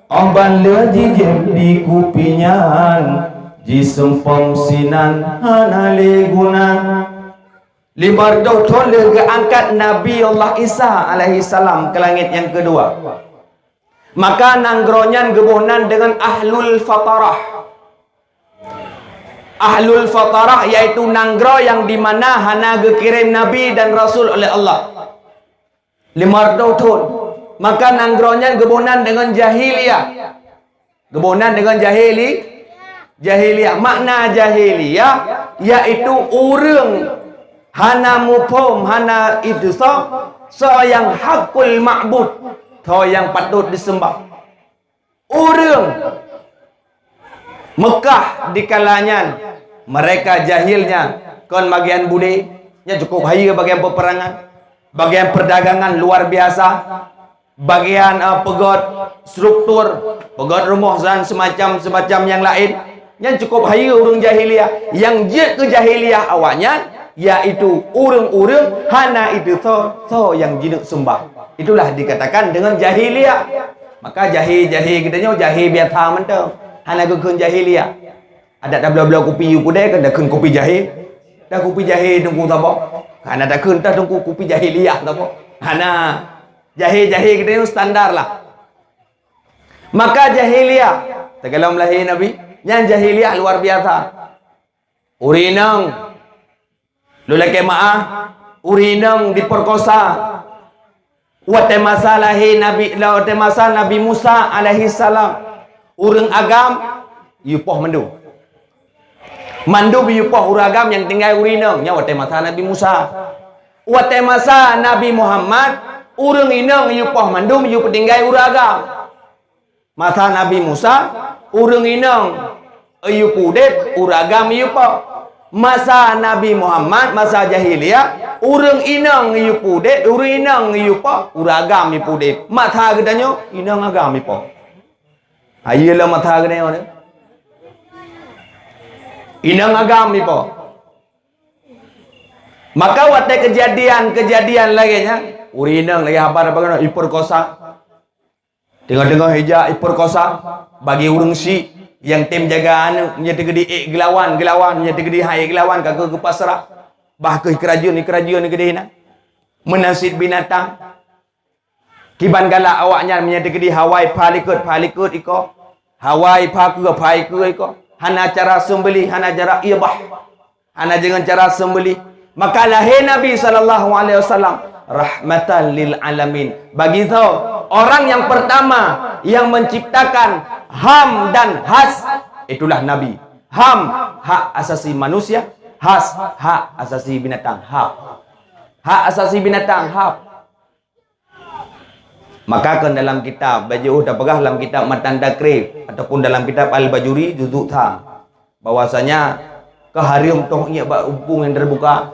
óh ban lheueh jijieb di kupi nyan, jiseumpom sinan hana lé guna. Limong reutôh thon lheueh geuangkat Nabi Allah Isa alaihi salam keu langét nyang keudua. Maka nanggroe nyan geuboh nan deungon Ahlul Fatarah. Ahlul Fatarah yaitu nanggroe nyang di mana hana geukirém nabi dan rasul oleh Allah. Limong reutôh thon. Maka nanggroe nyan geuboh nan deungon jahiliyah. Geuboh nan deungon jahili-, jahiliyah. Makna jahiliyah yaitu ureuëng hana muphom, hana itu soe, soe nyang hakul ma'bud, soe nyang patut diseumbah. Ureuëng Meukah di kala nyan, mereka jahilnya kon bagian budé, nyan cukup hayeue bagian peperangan, bagian perdagangan luar biasa, bagian, eh, peugöt struktur, peugöt rumoh dan semacam-semacam nyang laén. Nyan cukup hayeue ureuëng jahiliyah. Nyang jeuet keu jahiliyah awaknyan, yaitu ureuëng-ureuëng hana itu soe, soe nyang jineuk seumbah. Itulah dikatakan dengan jahiliyah. Maka jahé-jahé geutanyoe jahé biasa mantong. Hana geukheun jahiliyah. Adak tabloe-bloe kupi yue keudè kan takheun kupi jahé. Dah kupi jahé teungku saboh. Hana takheun tah teungku kupi jahiliyah saboh. Hana. Jahé-jahé geutanyoe standar lah. Maka jahiliyah, teugalom lahé Nabi, nyan jahiliyah luar biasa. Ureuëng inong, lôn lakée meu'ah, ureuëng inong dipeurkosa. Watée masa lahé Nabi, watée masa Nabi Musa alaihissalam, ureuëng agam, yue poh mandum. Mandum yue poh ureuëng agam nyang tinggai ureuëng inong, nyan watée masa Nabi Musa. Watée masa Nabi Muhammad, ureuëng inong yue poh mandum yue peutinggai ureuëng agam. Masa Nabi Musa, ureuëng inong yue peuudeb, ureuëng agam yue poh. Masa Nabi Muhammad, masa jahiliyah, ureuëng inong yue peuudeb, ureuëng inong yue poh, ureuëng agam yue peuudeb. Masa geutanyoe, inong agam yue poh. Hayeue lom masa geutanyoe nyoe. Inong agam yue poh. Maka watée keujadian-keujadian lagée nyan, ureuëng inong lagée haba bagaimana ipeurkosa. Teungoh-teungoh ija ipeurkosa bagi ureuëng syik nyang tem jaga aneuëk, meunyoe teukeudi ék geulawan, geulawan, meunyoe teukeudi han ék geulawan ka geu-, geupasrah. Bah kheueh keurajeuen, keurajeuen keudeh na. Meunan cit binatang. Kiban galak awaknyan meunyoe teukeudi hawai pha likot, pha likot iko. Hawai pha keue, pha keue iko. Hana cara seumbeli, hana cara iébah. Hana deungon cara seumbeli. Maka lahé Nabi sallallahu alaihi wasallam rahmatan lil alamin. Bagi tho, orang yang pertama yang menciptakan ham dan has, itulah Nabi. Ham, hak asasi manusia, has, hak asasi binatang, ham. Hak asasi binatang, ham. Maka kon dalam kitab, bak jiôh tapeugah lam kitab Matan Takrib ataupun dalam kitab Al-Bajuri juzuk sa, bahwasanya keu hareuem toh iék bak umpung nyang teubuka,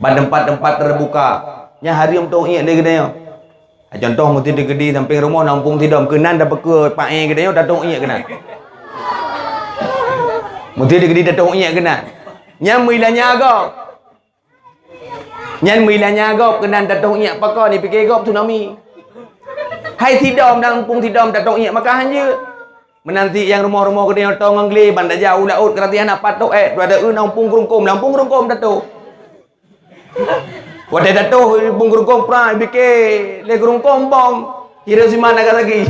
bak teumpat-teumpat teubuka, nyan hareuem toh iék lé geutanyoe. Contoh, meuseuti teukeudi sampéng rumoh na umpung sidom, keunan tapeukeue paéng geutanyoe tatoh iék keunan. Meuseuti teukeudi tatoh iék keunan. Nyan meuilanya gob. Nyan meuilanya gob keunan tatoh iék pakon, ipike gob tsunami. Hai sidom dan umpung sidom tatoh iék maka hanjeuet. Meunan cit nyang rumoh-rumoh geutanyoe tong ngon glé, ban tajak u laôt, karati hana pat tôh, eh, dua deuh na umpung geurungkôm, lam umpung geurungkôm tatoh. Watèe tatoh umpung geurungkôm prang, bike lé geurungkôm bom, hireuen siman agak lagi.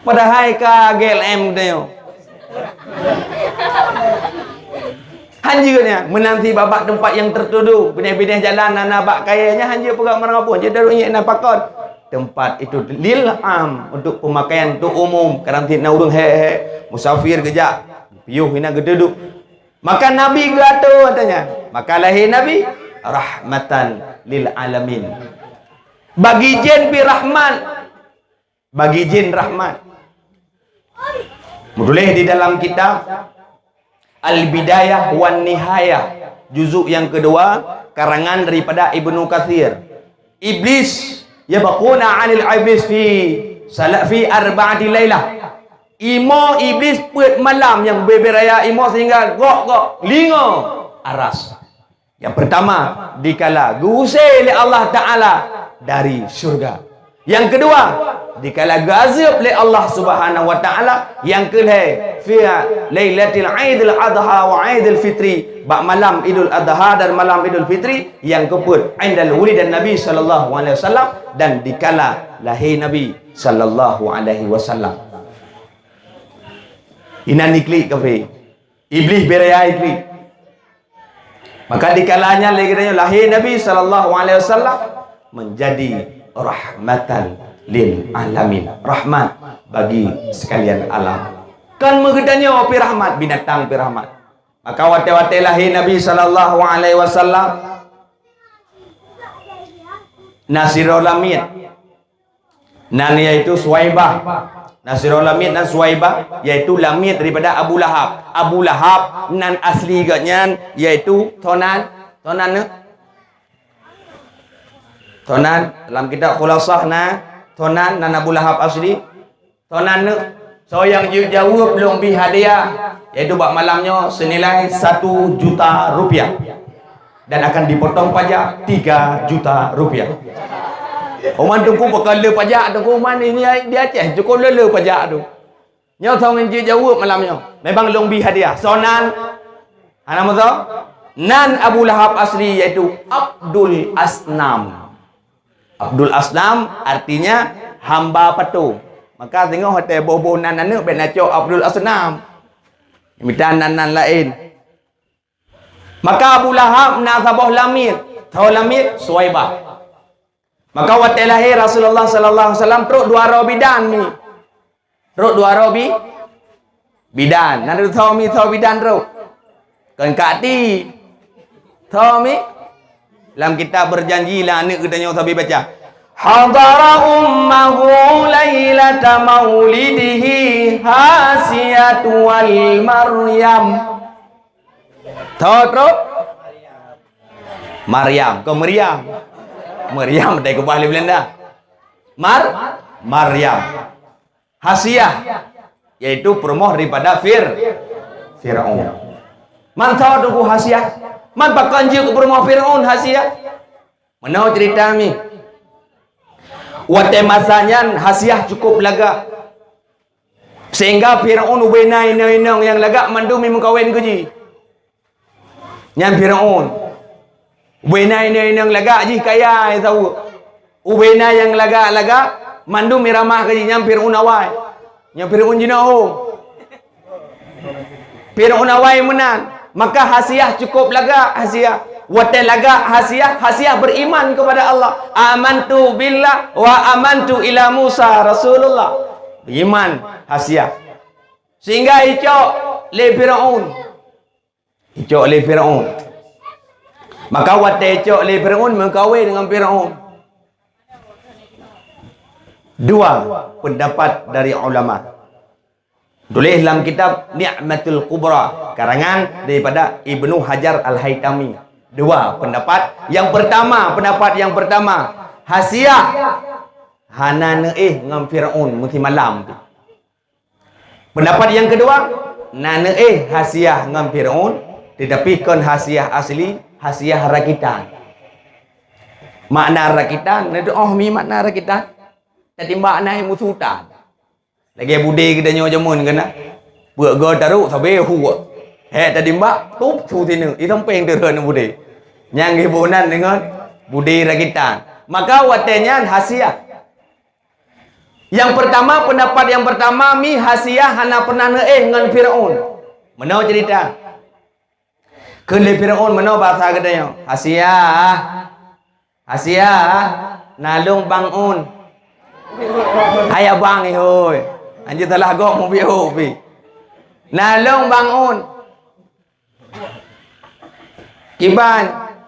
Padahai ka G L M geutanyoe. Hanjeuet nyan, meunan cit bak-bak teumpat nyang teutudoh, binéh-binéh jalan na, na bak kayèe nyan hanjeuet peugah meurangkapeue, hanjeuet taruek iék na pakon. Teumpat itu lil am, untuk pemakaian, untuk umum, kadang cit na ureueng hék-hék, musafir geujak, piôh inan geutudoh. Maka Nabi geuatô ata nyan. Maka lahé Nabi rahmatan lil alamin. Bagi jin pih rahmat. Bagi jin rahmat. Meutuléh di dalam kitab Al-Bidayah wan Nihayah, juzuk yang kedua, karangan daripada Ibnu Katsir. Iblis, yabghuna 'anil iblis fi sala-, fi arba'ati lailah. Imoe Iblis peuet malam nyang beubaih raya imoe sehingga gok-gok lingoe aras. Yang pertama, dikala geuusé lé Allah Ta'ala dari syurga. Yang kedua, dikala geuazeueb lé Allah Subhanahu wa Ta'ala. Yang keulhèe, fi lailatil Aidil Adha wa Aidil Fitri, bak malam Idul Adha dan malam Idul Fitri. Yang keupeuet, indal wulidan Nabi sallallahu alaihi wasallam, dan dikala lahé Nabi sallallahu alaihi wasallam. Inan iklik kafé. Iblis beubaih raya iklik. Maka dikala nyan lé geutanyoe lahé Nabi sallallahu alaihi wasallam menjadi rahmatan lil alamin, rahmat bagi sekalian alam. Kon meugeutanyoe pih rahmat, binatang pih rahmat. Maka watèe-watèe lahé Nabi sallallahu alaihi wasallam, na sidroe lamiet. Nan yaitu Suwaibah. Na sidroe lamiet nan Suwaibah, yaitu lamiet daripada Abu Lahab. Abu Lahab nan asli geuh nyan yaitu tonan, tonan ne? Tonan, dalam kitab Khulasah na, tonan nan Abu Lahab asli. Tonan ne? Soe nyang jeuet jaweueb lôn bi hadiah, yaitu bak malam nyoe senilai satu juta rupiah. Dan akan dipotong pajak tiga juta rupiah. Uman Teungku pakon le pajak, Teungku, uman ini di Aceh, cukup le-le pajak tu. Nyoe soe nyang jeuet jaweueb malam nyoe. Memang lôn bi hadiah. Soe nan? Hana meusoe? Nan Abu Lahab asli yaitu Abdul Asnam. Abdul Asnam artinya hamba patung. Maka singoh watèe boh-boh nan aneuk bèk na cok Abdul Asnam. Mita nan-nan laén. Maka Abu Lahab na saboh lamiet, saboh lamiet Suwaibah. Maka watèe lahé Rasulullah sallallahu alaihi wasallam trok dua droe bidan mi. Trok dua droe bi-, bidan. Na tho mi tho bidan trok. Kon kati. Tho mi. Lam kitab berjanji lah aneuk geutanyoe sabe baca. Hadara ummahu lailata maulidihi Hasiyatu wal Maryam. Tho trok. Maryam, kon Meriam. Meriam dai keubah lé Belanda. Mar-, Maryam. Hasiah, yaitu peurumoh daripada Fir-, Firaun. Man tho Teungku Hasiah? Man pakon jeuet keu peurumoh Firaun Hasiah? Meunoe ceurita mi. Watèe masa nyan Hasiah cukup lagak. Sehingga Firaun ubena inong-inong nyang lagak mandum meukawen keu jih. Nyan Firaun. Ubena inong-inong lagak jih kaya, ya tahu. Ubena nyang lagak-lagak mandum iramah keu jih, nyan Firaun awai. Nyan Firaun jinoe. Firaun awai meunan. Maka Hasiah cukup lagak Hasiah. Watèe lagak Hasiah, Hasiah beriman kepada Allah. "Amantu billah wa amantu ila Musa Rasulullah." Beriman Hasiah. Sehingga icok lé Firaun. Icok lé Firaun. Maka watèe icok lé Firaun, meukawen ngon Firaun. Dua pendapat dari ulama. Tuléh lam kitab Ni'matul Kubra, karangan daripada Ibnu Hajar Al-Haitami. Dua pendapat. Yang pertama, pendapat yang pertama, Hasiah hana neuéh ngon Firaun meusimalam tu. Pendapat yang kedua, na neuéh Hasiah ngon Firaun, tetapi kon Hasiah asli, Hasiah rakitan. Makna rakitan, na teu'oh mi makna rakitan? Tatimbak na musuh tan. Lagèe budé geutanyoe jameun keunan. Peuet goe tarok sabe hu. Hék tadimbak, tup su sineuk, isampéng teurhon budé. Nyang geuboh nan deungon budé rakitan. Maka watèe nyan hasiah. Nyang peurtama, peundapat nyang peurtama, mi hasiah hana peurnah neuéh ngon Firaun. Meunoe ceurita. Kheun lé Firaun meunoe basa geutanyoe, "Hasiah, hasiah, na lôn bangun." Hai abang ihôi, anjeut salah gob mubiôh pih. "Na lôn bangun." Kiban,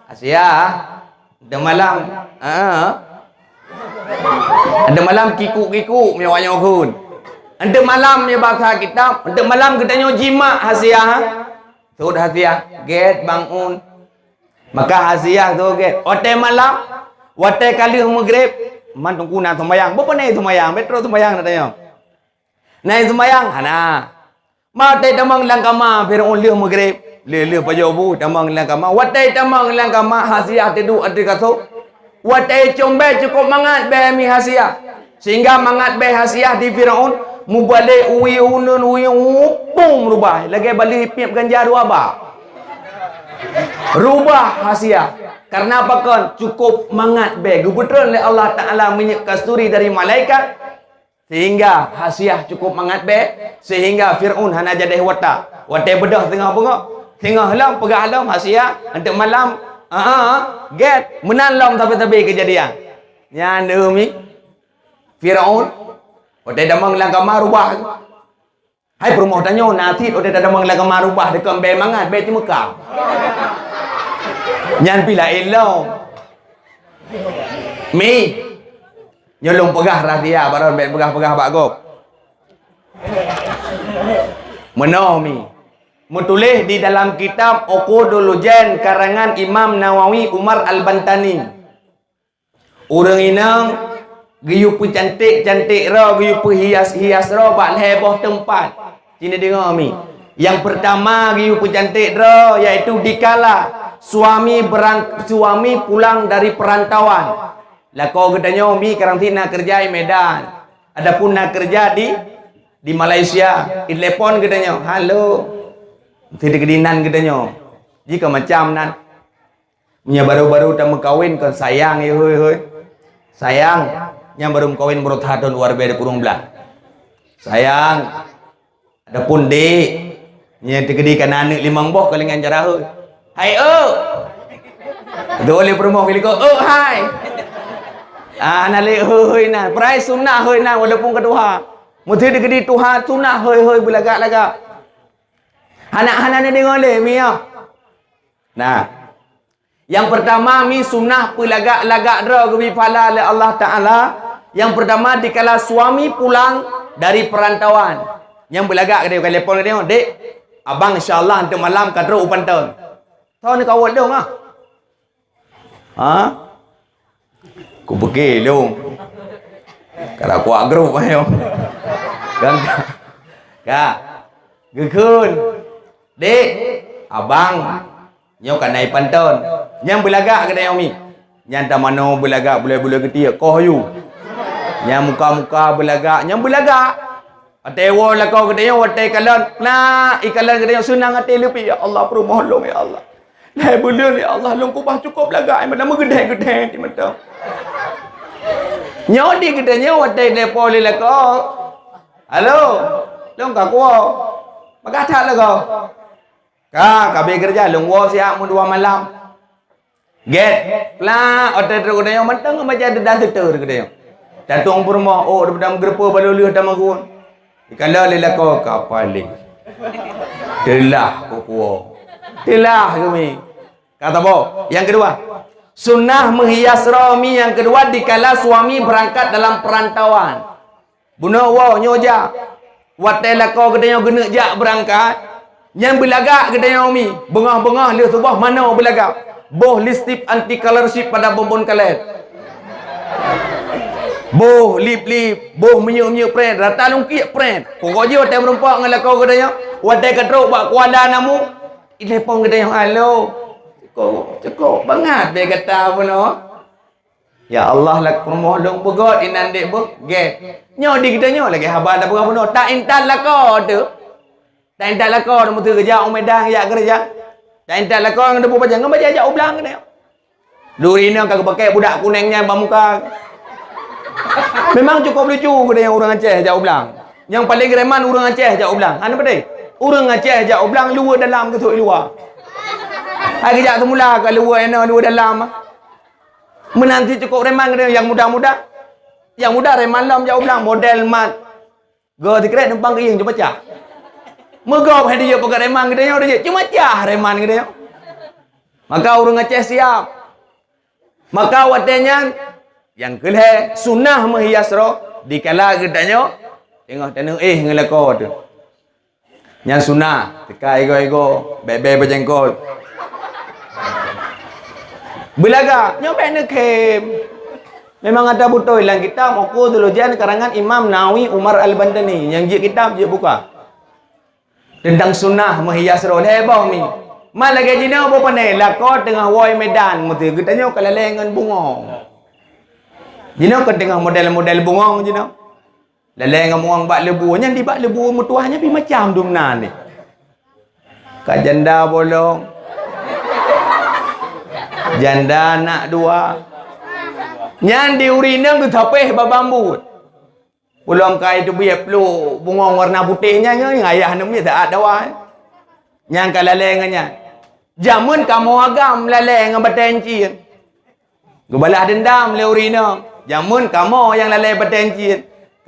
hasiah, deuh malam, heeh. Deuh malam kikuk-kikuk, meunyoe awak nyoe kheun. Deuh malam, meunyoe basa kitab, deuh malam geutanyoe jimak hasiah. Sot hasiah, gét bangun. Maka hasiah tu gét. Watèe malam, watèe ka lheueh meugreb, man teungku na seumayang. Beupeunai seumayang, beutroh seumayang na tanyoe. Na seumayang, hana. Watèe tamong lam kama, Firaun lheueh meugreb, lheueh-lheueh pajoh bu, tamong lam kama. Watèe tamong lam kama, hasiah teuduek ateueh kasô. Watèe combée cukôp mangat bée mi hasiah. Sehingga mangat bée hasiah di Firaun, mubalek uwi uneun uwi upung rubah, lagèe baleh piep ganja dua bak. Rubah hasiah. Karena pakon? Cukôp mangat bée. Geupeutreun lé Allah Ta'ala minyeuk kasturi dari malaikat, sehingga hasiah cukôp mangat bée, sehingga Firaun hana jadeh watak. Watèe beudôh singoh beungoh, singoh lom peugah lom hasiah, eunteuk malam, aa, gét, meunan lom sabe-sabe keujadian. Nyan deuh mi Firaun, watèe tamong lam kama rubah. Hai peurumoh tanyoe, na cit watèe tamong lam kama rubah deukon bée mangat, bée ceumeuka. Nyan pih laén lom. Mi, nyoe lôn peugah rahsia, barô bèk peugah-peugah bak gob. Meunoe mi, meutuléh di dalam kitab Uqudul Lujan karangan Imam Nawawi Umar Al-Bantani. Ureuëng inong geuyue peucanték-canték droe, geuyue peuhias-hias droe bak lhée boh teumpat. Ci neudeungoe mi. Nyang peurtama geuyue peucanték droe, yaitu dikala suami berang-, suami pulang dari perantauan. Lakoe geutanyoe mi kadang sit na keureuja i Medan, adapun na keureuja di, di Malaysia. Itelepon geutanyoe, "Halo." Sit dikeudi nan geutanyoe. Jih ka macam nan. Meunyoe baru-baru tameukawen kon sayang, ya, hôi, hôi. Sayang, nyang baru meukawen baru that thôn dua ribu dua puluh blah. Sayang, adapun dek, nyoe teukeudi kana aneuk limong boh ka lingan cara hôi. "Hai, euk!" Dua lé peurumoh keu likot, "Euk, hai!" Ah, hana lé hôi, hôi nan. Peurai sunah hôi nan, walaupun ka tuha. Meusti teukeudi tuha sunah hôi, hôi beulagak-lagak. Hana, hana neudeungoe lé, mi, ya. Nah, nyang peurtama mi sunah peulagak-lagak droe geubri pahala lé Allah Taala. Nyang peurtama dikala suami pulang dari perantauan. Nyang beulagak geutanyoe, ka telepon geutanyoe, "Dek, abang insya Allah eunteuk malam ka trok u Panton." Soe neukawöt lôn ah? Ha? Kupike lôn. Kada kuat grup ayong. Kan? Ka. Geukheun. Dek, abang, nyoe ka na i Panton. Nyang beulagak geutanyoe mi. Nyang tamanoe beulagak buleue-buleue geutiek koh yu. Nyang muka-muka beulagak, nyang beulagak. Watée woe lakoe geutanyoe, watée kalon, na ikalon geutanyoe seunang até leupie, "Ya Allah, peurumoh lôn, ya Allah. Lhée buleuen, ya Allah, lôn keubah cukôp lagak, meunan meugeudeh-geudeh di mata." Nyoe di geutanyoe watée telepon lé lakoe, "Halo, lôn ka kuwoe." "Peugah that lagoe." "Ka, ka abéh keureuja, lôn woe siat meudua malam." Gét, plak, watée trok geutanyoe mantong ngon bajée deuda seuteur geutanyoe. Tatueng peurumoh, ôk deuda meugeureupeue balo lheueh tameugun. Ikalon lé lakoe ka paléh. Teulah kukuwoe. Teulah geumi. Ka saboh. Nyang keudua, sunnah meuhias droe mi nyang keudua dikala suami beurangkat dalam peurantauan. Bunoe woe nyoe jak. Watée lakoe geutanyoe geuneuk jak beurangkat, nyang beulagak geutanyoe mi, beungoh-beungoh lheueh suboh manoe beulagak. Boh lipstik anti color shift pada bonbon kalet. Boh lip-lip, boh minyeuk-minyeuk pret, rata lungkiek pret. Pokok jih watée meurumpok ngon lakoe geutanyoe, watée ka trok bak Kuala Namu, itelepon geutanyoe, "Halo." Cukôp, cukôp bangat bèe gata bunoe. Ya Allah, lah peurumoh lôn beugöt, inan dek beuh, gét. Nyoe di geutanyoe lagèe haba tapeugah bunoe, tak intat lakoe teuh. Tak intat lakoe teuh, meuteujak u Medan jak keureuja. Tak intat lakoe ngon debu bajèe, ngon bajèe jak u blang keunoe. Luri nyoe ka geupakèk budak kunèng nyan bak muka. Memang cukup lucu geutanyoe ureueng Aceh jak u blang. Nyang paleng reman ureueng Aceh jak u blang. Hana padé. Ureueng Aceh jak u blang luweue dalam geusok i luwa. Hai geujak seumula ka luweue inoe luweue dalam. Meunan cit cukup reman geutanyoe nyang muda-muda. Nyang muda reman lom jak u blang model mat. Go sikrek numpang keuieng cuma cah. Meugöt hai dijak peugah reman geutanyoe dijak cuma cah reman geutanyoe. Maka ureueng Aceh siap. Maka watèe nyan, nyang keu lhèe, sunah meuhias roh dikala geutanyoe teungoh taneuh éh ngon lakoe teuh. Nyan sunah, teuka igoe-igoe, bèe-bèe beujengkot. Beulaga, nyoe bèk neukhém. Memang ata beutôi lam kitab Uqudul Jujan karangan Imam Nawawi Umar Al-Bantani, nyang jeuet kitab jeuet buka. Teuntang sunah meuhias roh lhèe boh mi. Ma lagèe jinoe boh pane lakoe teungoh woe Medan meuteugeutanyoe ka lalè ngon bungong. Jinoe ka teungoh model-model bungong jinoe. Lalè ngon bungong bak leubue nyan di bak leubue meutuwah nyan pih macam dum na nyan. Ka janda bolong. Janda anak dua. Nyan di ureueng inong geutapéh bak bambu. Ulôn kai teubiet pluek bungong warna putéh nyan ngon ayah neumiet taat dawa. Nyang ka lalè ngon nyan. Jameun kamoe agam lalè ngon batèe encin. Geubalah deundam lé ureueng inong. Jameun kamoe nyang lalè batèe encin.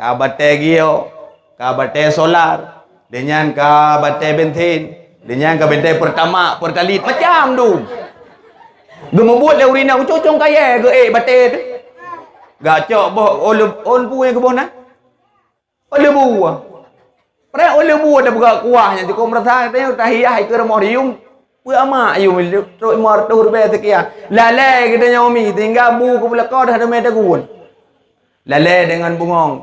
Ka batèe giok, ka batèe solar, deunyan ka batèe bensin, deunyan ka batèe Pertamax, Pertalite, macam tu. Geumubuet lé ureueng inong, cocong kayèe geuék batèe teuh. Gacok boh ôn, ôn peue nyang geuboh na? Ôn leubu. Preh ôn leubu tapeugah kuah nyan, cukôp meurasa teuh tahiah ikeue rumoh diyum. Peue amak yum, trok lima reutôh ribèe seukian. Lalè geutanyoe mi, tinggai bu keu beulakô dah teumé tagun. Lalè deungon bungong.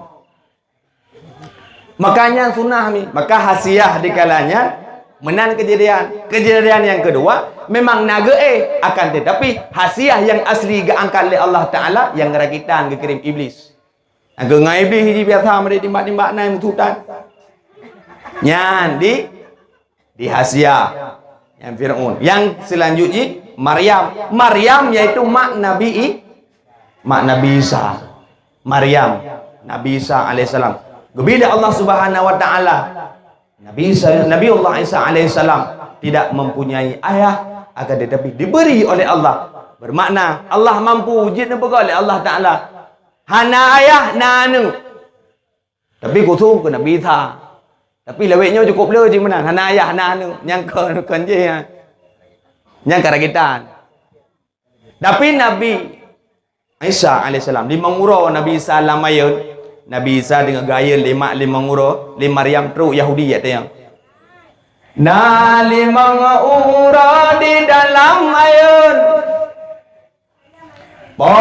Maka nyan sunah mi. Maka hasiah dikala nyan meunan keujadian. Keujadian nyang keudua, memang na geuéh, akan teutapi hasiah nyang asli geuangkat lé Allah Taala nyang rakitan geukirém Iblis. Nyang keu ngon Iblis jih biasa meudeh timbak-timbak nai meututan. Nyan di, di hasiah. Nyang Fir'aun. Nyang seulanjut jih Maryam. Maryam yaitu mak Nabi I-, mak Nabi Isa. Maryam, Nabi Isa alaihissalam. Geubri lé Allah Subhanahu wa Taala. Nabi Isa, Nabiullah Isa alaihissalam tidak mempunyai ayah, akan tetapi diberi oleh Allah. Bermakna, Allah mampu, jeuet neupeugah lé Allah Taala. Hana ayah, na aneuk. Tapi khusos keu Nabi Isa. Tapi lawét nyoe cukup le jih meunan. Hana ayah, hana aneuk. Nyang kon, kon jih, ha. Nyang ka rakitan. Tapi Nabi Isa alaihissalam, limong uroe Nabi Isa lam ayeuen. Nabi Isa deungon geuayeuen lé mak limong uroe, lé Maryam trok Yahudi jak tanyong. Na limong uroe di dalam ayeuen. Po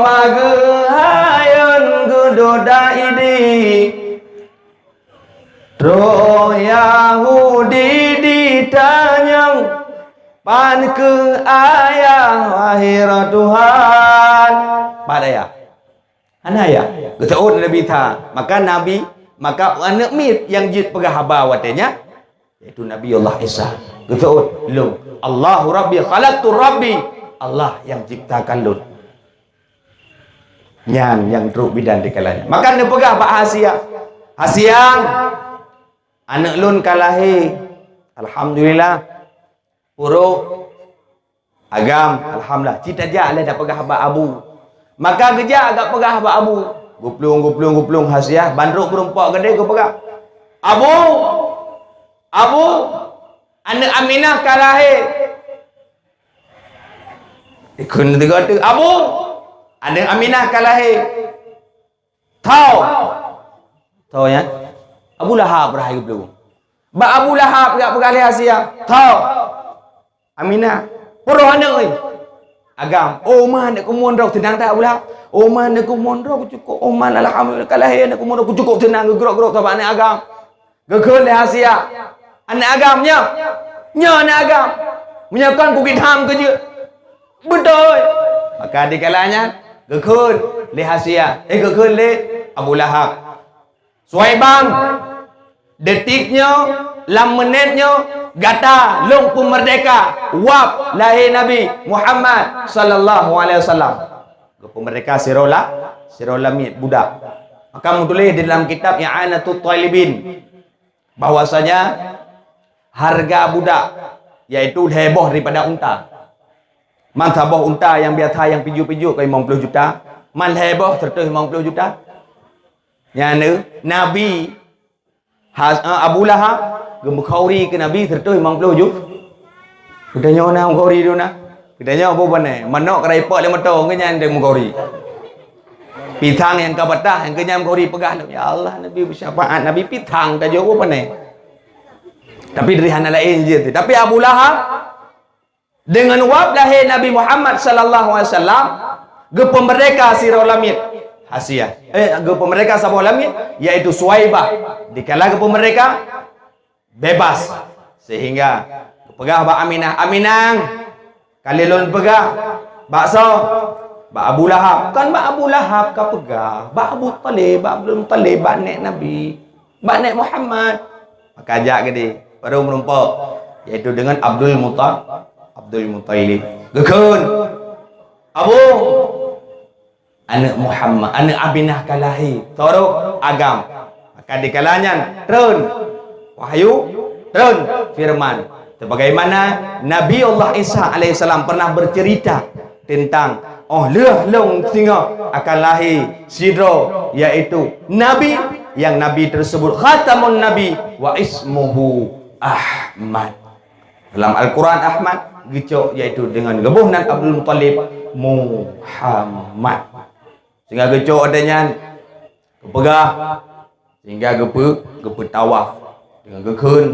ma geuhayôn geudoda Idi. Troh Yahudi ditanyong, "Pan kheueh ayah, wahé Tuhan?" Pat ayah? Hana ayah. Geuseuôt Nabi Isa. Maka Nabi, maka aneuk miet nyang jeuet peugah haba watée nyan, yaitu Nabi Allah Isa. Geuseuôt, "Lôn, Allahu Rabbi, khalaqtu Rabbi." Allah nyang ciptakan lôn. Nyan nyang trok bidan di kala nyan. Maka neupeugah bak Hasiah, "Hasiah, aneuk lôn ka lahé. Alhamdulillah. Purôh agam, alhamdulillah. Ci tajak lé tapeugah bak abu." Maka geujak geupeugah bak abu. Geuplueng, geuplueng, geuplueng Hasiah, ban trok meurumpok keudeh geupeugah, "Abu, abu, aneuk Aminah ka lahé." Ikheun teuga teuh, "Abu, aneuk Aminah ka lahé." "Tho." "Tho, ya?" Abu Lahab rhah geuplueng. Bak Abu Lahab jak peugah lé Hasiah, "Tho. Aminah, purôh aneuk, eh." "Agam." "Oh, man, aneuk keumun droe seunang that, Abu Lahab?" "Oh, man, aneuk keumun droe cukôp, oh, man, alhamdulillah, ka lahé aneuk keumun droe cukôp seunang, geugrok-grok sabab aneuk agam." Geukheun lé Hasiah, "Aneuk agam nyoe? Nyoe aneuk agam? Meunyoe kon kukit ham keu jeuet." "Beutôi." Maka di kala nyan, Geukheun lé Hasiah, eh, geukheun lé Abu Lahab. Suwaibah, detik nyoe, lam menit nyoe, gata lôn peumeurdeka wab lahé Nabi Muhammad sallallahu alaihi wasallam. Geupeumeurdeka sidroe la-, sidroe lamiet budak. Maka meutuléh di dalam kitab I'anatut Thalibin, bahwasanya hareuga budak, yaitu lhèe boh daripada unta. Man saboh unta nyang biasa nyang pijuet-pijuet ka limong ploh juta, man lhèe boh seratus limong ploh juta. Nyan, eh, Nabi, ha-, eh, Abu Lahab geumeukhuri keu Nabi seratus limong ploh juta. Geutanyoe na meukhuri dum na. Geutanyoe peue pane? Manok ka ipok lé moto, keu nyan deuh meukhuri. Pisang nyang ka patah, nyang keu nyan meukhuri peugah lom, "Ya Allah, Nabi beusyafaat, Nabi pisang tajok peue pane." Tapi dari hana laén jih. Tapi Abu Lahab, deungon wab lahé Nabi Muhammad sallallahu alaihi wasallam, geupeumeurdeka sidroe lamiet, Hasiah. Eh, geupeumeurdeka saboh lamiet, yaitu Suwaibah. Dikala geupeumeurdeka, bebas. Sehingga geupeugah bak Aminah, "Aminah, ka lheueh lôn peugah." "Bak soe?" "Bak Abu Lahab." "Kon bak Abu Lahab kapeugah, bak Abu Thalib, bak Abdul Muthalib, bak nèk Nabi, bak nèk Muhammad." Maka jak keudéh, barô meurumpok, yaitu deungon Abdul Muta-, Abdul Muthalib. Geukheun, "Abu, aneuëk Muhammad, aneuëk Aminah ka lahé, toro agam." Maka dikala nyan treun wahyu, treun feureuman. Sebagaimana Nabi Allah Isa alaihissalam pernah bercerita tentang, "Oh lheueh lôn singoh akan lahé sidroe, yaitu Nabi, yang Nabi tersebut khatamun Nabi wa ismuhu Ahmad." Dalam Al-Quran Ahmad geucok, yaitu deungon geuboh nan Abdul Muthalib, Muhammad. Sehingga geucok watèe nyan, geupeugah, sehingga geupeu-, geupeutawaf deungon geukheun,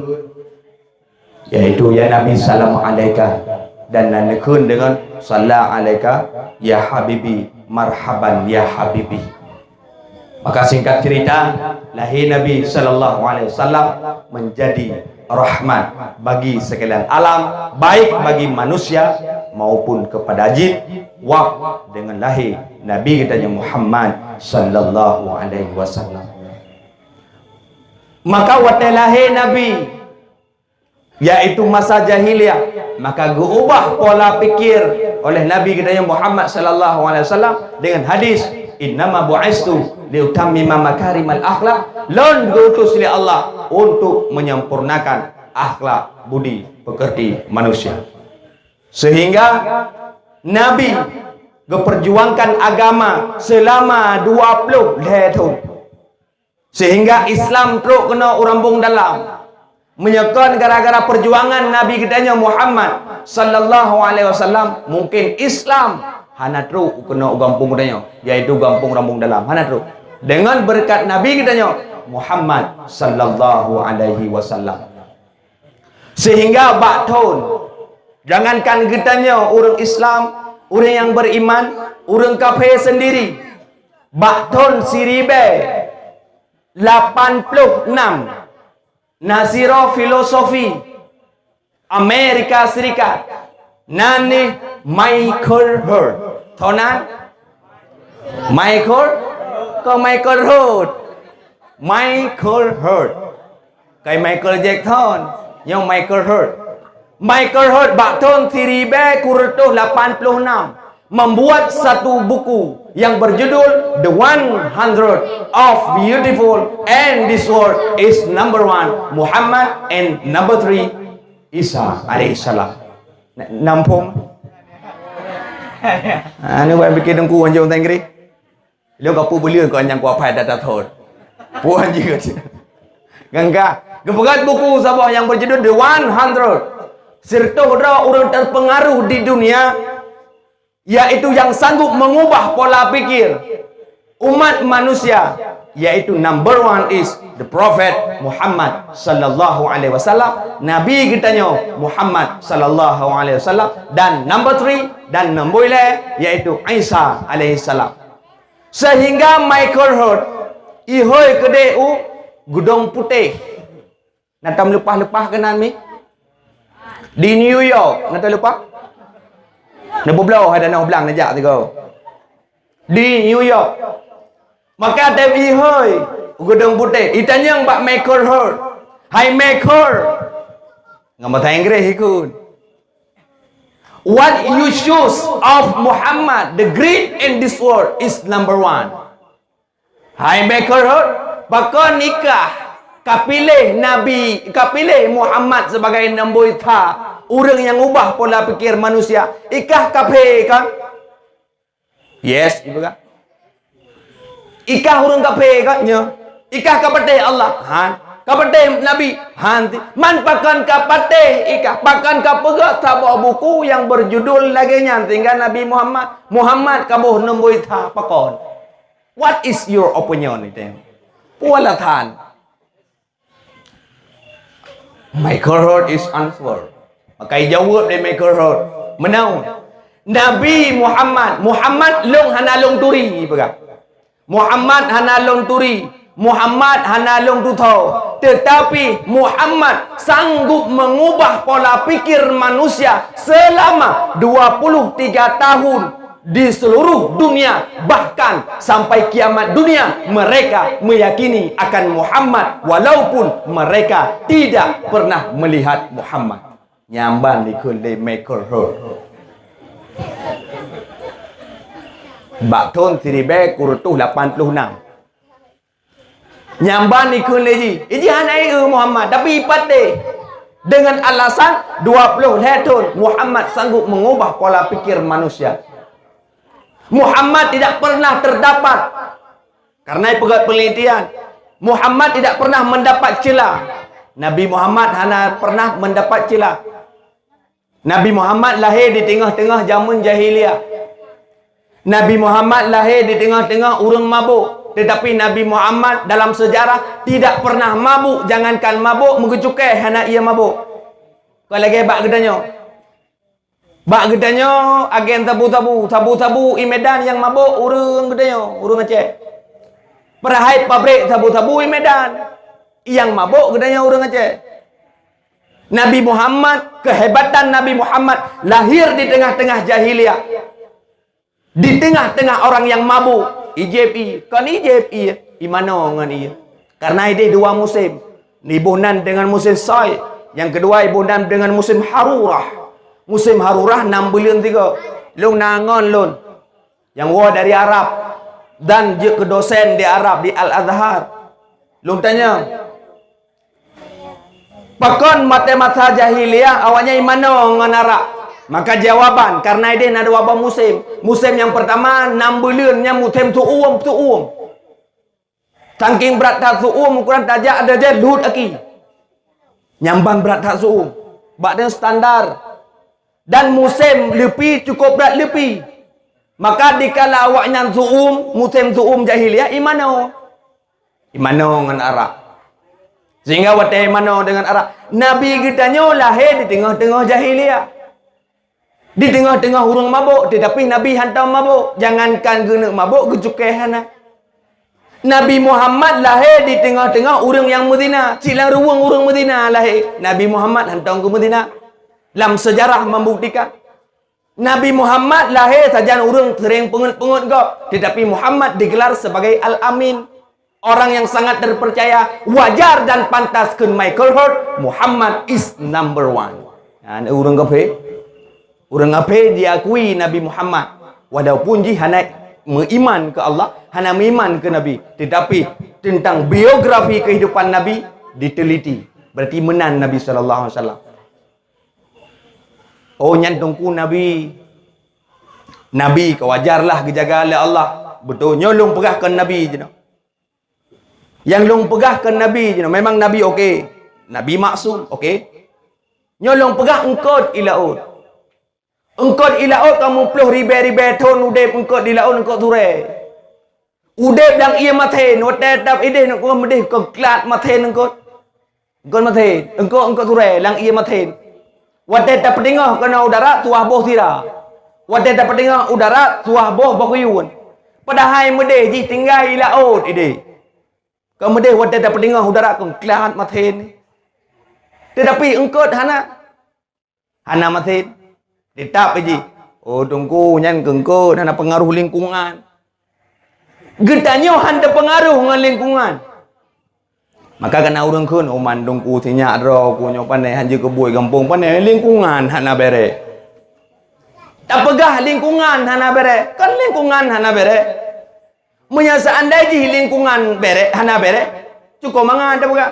yaitu, "Ya Nabi, salam alaika," dan nan neukheun deungon, "Salla alaika ya habibi, marhaban ya habibi." Maka singkat cerita, lahé Nabi sallallahu alaihi wasallam menjadi rahmat bagi sekalian alam, baik bagi manusia maupun kepada jin, wab deungon lahé Nabi geutanyoe Muhammad sallallahu alaihi wasallam. Maka watèe lahé Nabi, yaitu masa jahiliyah, maka geuubah pola pikir oleh Nabi geutanyoe Muhammad sallallahu alaihi wasallam dengan hadis, "Innama bu'istu liutammima makarimal akhlak." Lôn geuutus lé Allah untuk menyempurnakan akhlak budi pekerti manusia. Sehingga Nabi geuperjuangkan agama selama dua puluh lhèe thon. Sehingga Islam trok keunoe u rambong dalam. Meunyoe kon gara-gara perjuangan Nabi geutanyoe Muhammad sallallahu alaihi wasallam, mungkin Islam hana trok keunoe u gampông geutanyoe, yaitu gampông rambong dalam, hana trok. Dengan berkat Nabi geutanyoe Muhammad sallallahu alaihi wasallam. Sehingga bak thon, jangankan geutanyoe ureuëng Islam, ureuëng nyang beriman, ureuëng kafé sendiri, bak thon siribèe lapan ploh enam, na sidroe filosofi Amerika Serikat, nan nih Michael Hurt. Thon nan? Michael? Kon Michael Hurt. Michael Hurt. Kai Michael Jackson, nyoe Michael Hurt. Michael Hurt bak thon siribèe sikureueng reutôh lapan ploh enam membuat satu buku yang berjudul The One Hundred of Beautiful and This World is Number One, Muhammad and Number Three, Isa alaihissalam. N-, nampung. Ha, ni buat bikin dengku anjung Inggris. Lôn ka peubeuleuen keu nyang kuapai data thon. Puan jeuet. Gangga. Geupeugah buku saboh nyang berjudul The One Hundred. Sireutoh droe ureuëng terpengaruh di dunia, yaitu yang sanggup mengubah pola pikir umat manusia, yaitu number one is the Prophet Muhammad sallallahu alaihi wasallam, Nabi geutanyoe Muhammad sallallahu alaihi wasallam, dan number three, dan nombor lhèe, yaitu Isa alaihissalam. Sehingga Michael Hurt ihôi keudéh u Gudong Putéh. Na tom leupah-leupah keunan mi? Di New York, na tom leupah? Neububloe hai danoe blang neujak sigoe. di New York. Maka tem ihoi u Geudong Putéh, itanyong bak Michael Hart, "Hai Michael," ngon bahasa Inggréh ikut, "What you choose of Muhammad, the great in this world, is number one." "Hai Michael Hart, pakon ikah ka piléh Nabi, ka piléh Muhammad sebagai nombor tha ureuëng nyang ubah pola pikir manusia? Ikah kafé kan?" "Yes," ipeugah. "Ikah ureuëng kafé kan nyoe? Ikah ka patéh Allah?" "Han." "Ka patéh Nabi?" "Han." "Man pakon ka patéh ikah? Pakon ka peugah saboh buku nyang berjudul lagée nyan sehingga Nabi Muhammad, Muhammad ka boh nombor tha pakon?" "What is your opinion?" Item. Peue alasan? Michael Hart is answer. Maka ijaweueb lé Michael Hart, "Meunan, Nabi Muhammad, Muhammad lôn hana lôn turi," ipeugah. "Muhammad hana lôn turi, Muhammad hana lôn tutho, tetapi Muhammad sanggup mengubah pola pikir manusia selama dua puluh tiga tahun di seluruh dunia, bahkan sampai kiamat dunia, mereka meyakini akan Muhammad walaupun mereka tidak pernah melihat Muhammad." Nyan ban ikheun lé Michael Hart. Bak thon siribée sikureueng reutôh lapan ploh nam. Nyan ban ikheun lé jih, iji hana ieu Muhammad, tapi ipatéh dengan alasan dua ploh lhée thon Muhammad sanggup mengubah pola pikir manusia. Muhammad tidak pernah terdapat, karena ipeugét penelitian, Muhammad tidak pernah mendapat cela. Nabi Muhammad hana pernah mendapat cela. Nabi Muhammad lahé di teungoh-teungoh jameun jahiliyah. Nabi Muhammad lahé di teungoh-teungoh ureuëng mabök, tetapi Nabi Muhammad dalam sejarah tidak pernah mabök, jangankan mabök, meugeucukéh hana ia mabök. Kon lagée bak geutanyoe. Bak geutanyoe agen sabu-sabu, sabu-sabu i Medan nyang mabök ureuëng geutanyoe, ureuëng Aceh. Padahai pabrik sabu-sabu i Medan, nyang mabök geutanyoe ureuëng Aceh. Nabi Muhammad, kehebatan Nabi Muhammad lahir di tengah-tengah jahiliyah. Di tengah-tengah orang nyang mabök, ijép ie, kon ijép ie, imanoe ngon ie. Karena ideh dua musim. Iboh nan dengan musim sai, nyang keudua iboh nan dengan musim harurah. Musim harurah nam buleuen sigoe. Lôn na ngon lôn nyang woe dari Arab dan jeuet keu dosen di Arab, di Al-Azhar. Lôn tanyong, "Pakon watée masa jahiliyah awaknyan imanoe ngon arak?" Maka jawaban, karena ideh na dua boh musim. Musim nyang pertama nam buleuen nyan musim su'um, su'um. Saking brat that su'um, ukuran tajak ada je luhut aki. Nyan ban brat that su'um. Bak deungon standar. Dan musim leupi cukup brat leupi. Maka dikala awaknyan su'um, musim su'um jahiliyah, imanoe. Imanoe ngon arak. Sehingga watée imanoe deungon arak, Nabi geutanyoe lahé di teungoh-teungoh jahiliyah. Di teungoh-teungoh ureuëng mabök, tetapi Nabi hantom mabök. Jangankan geuneuk mabök, geucukéh hana. Nabi Muhammad lahé di teungoh-teungoh ureuëng nyang meuzina. Cit lam ruweueng ureuëng meuzina lahé. Nabi Muhammad hantom geumeuzina. Lam sejarah membuktikan. Nabi Muhammad lahé sajan ureuëng sering peungeut-peungeut gob, tetapi Muhammad digelar sebagai Al-Amin, orang yang sangat terpercaya. Wajar dan pantas kheun Michael Hart, Muhammad is number one. Nah, ureuëng kafé, ureuëng kafé diakui Nabi Muhammad, walaupun jih hana meuiman keu Allah, hana meuiman keu Nabi, tetapi tentang biografi kehidupan Nabi diteliti. Berarti meunan Nabi sallallahu alaihi wasallam. Oh, nyan Teungku Nabi. Nabi ka wajarlah geujaga lé Allah. Beutôi, nyoe lôn peugah kon Nabi jinoe. Nyang lôn peugah kon Nabi jinoe. Memang Nabi oke. Nabi maksum, oke. Nyoe lôn peugah eungkôt i laôt. Eungkôt i laôt ka meuploh ribée-ribée thon udeb eungkôt di laôt, eungkôt surée. Udeb lam ié masen, watée tap ideh neuk meudeh keu glat masen eungkôt. Eungkôt masen, eungkôt, eungkôt surée lam ié masen. Watée tapeuteungoh keunoe u darat, tuwah boh sira. Watée tapeuteungoh u darat, tuwah boh bak kuyueng. Padahai meudeh jih tinggai i laôt ideh. Keu meudeh watée tapeuteungoh u darat keu glat masen. Tetapi eungkôt hana. Hana masen. Teutab jih. Oh, Teungku, nyan keu eungkôt hana peungaruh lingkungan. Geutanyoe han teupeungaruh ngon lingkungan. Maka kana ureuëng kheun, "Oh, mandum ku sinyak droe ku nyoe pané, han jeuet keu buet gampông pané, lingkungan hana béré." Tapeugah lingkungan hana béré, kan lingkungan hana béré. Meunyoe seandai jih lingkungan béré, hana béré, cukôp mangat tapeugah.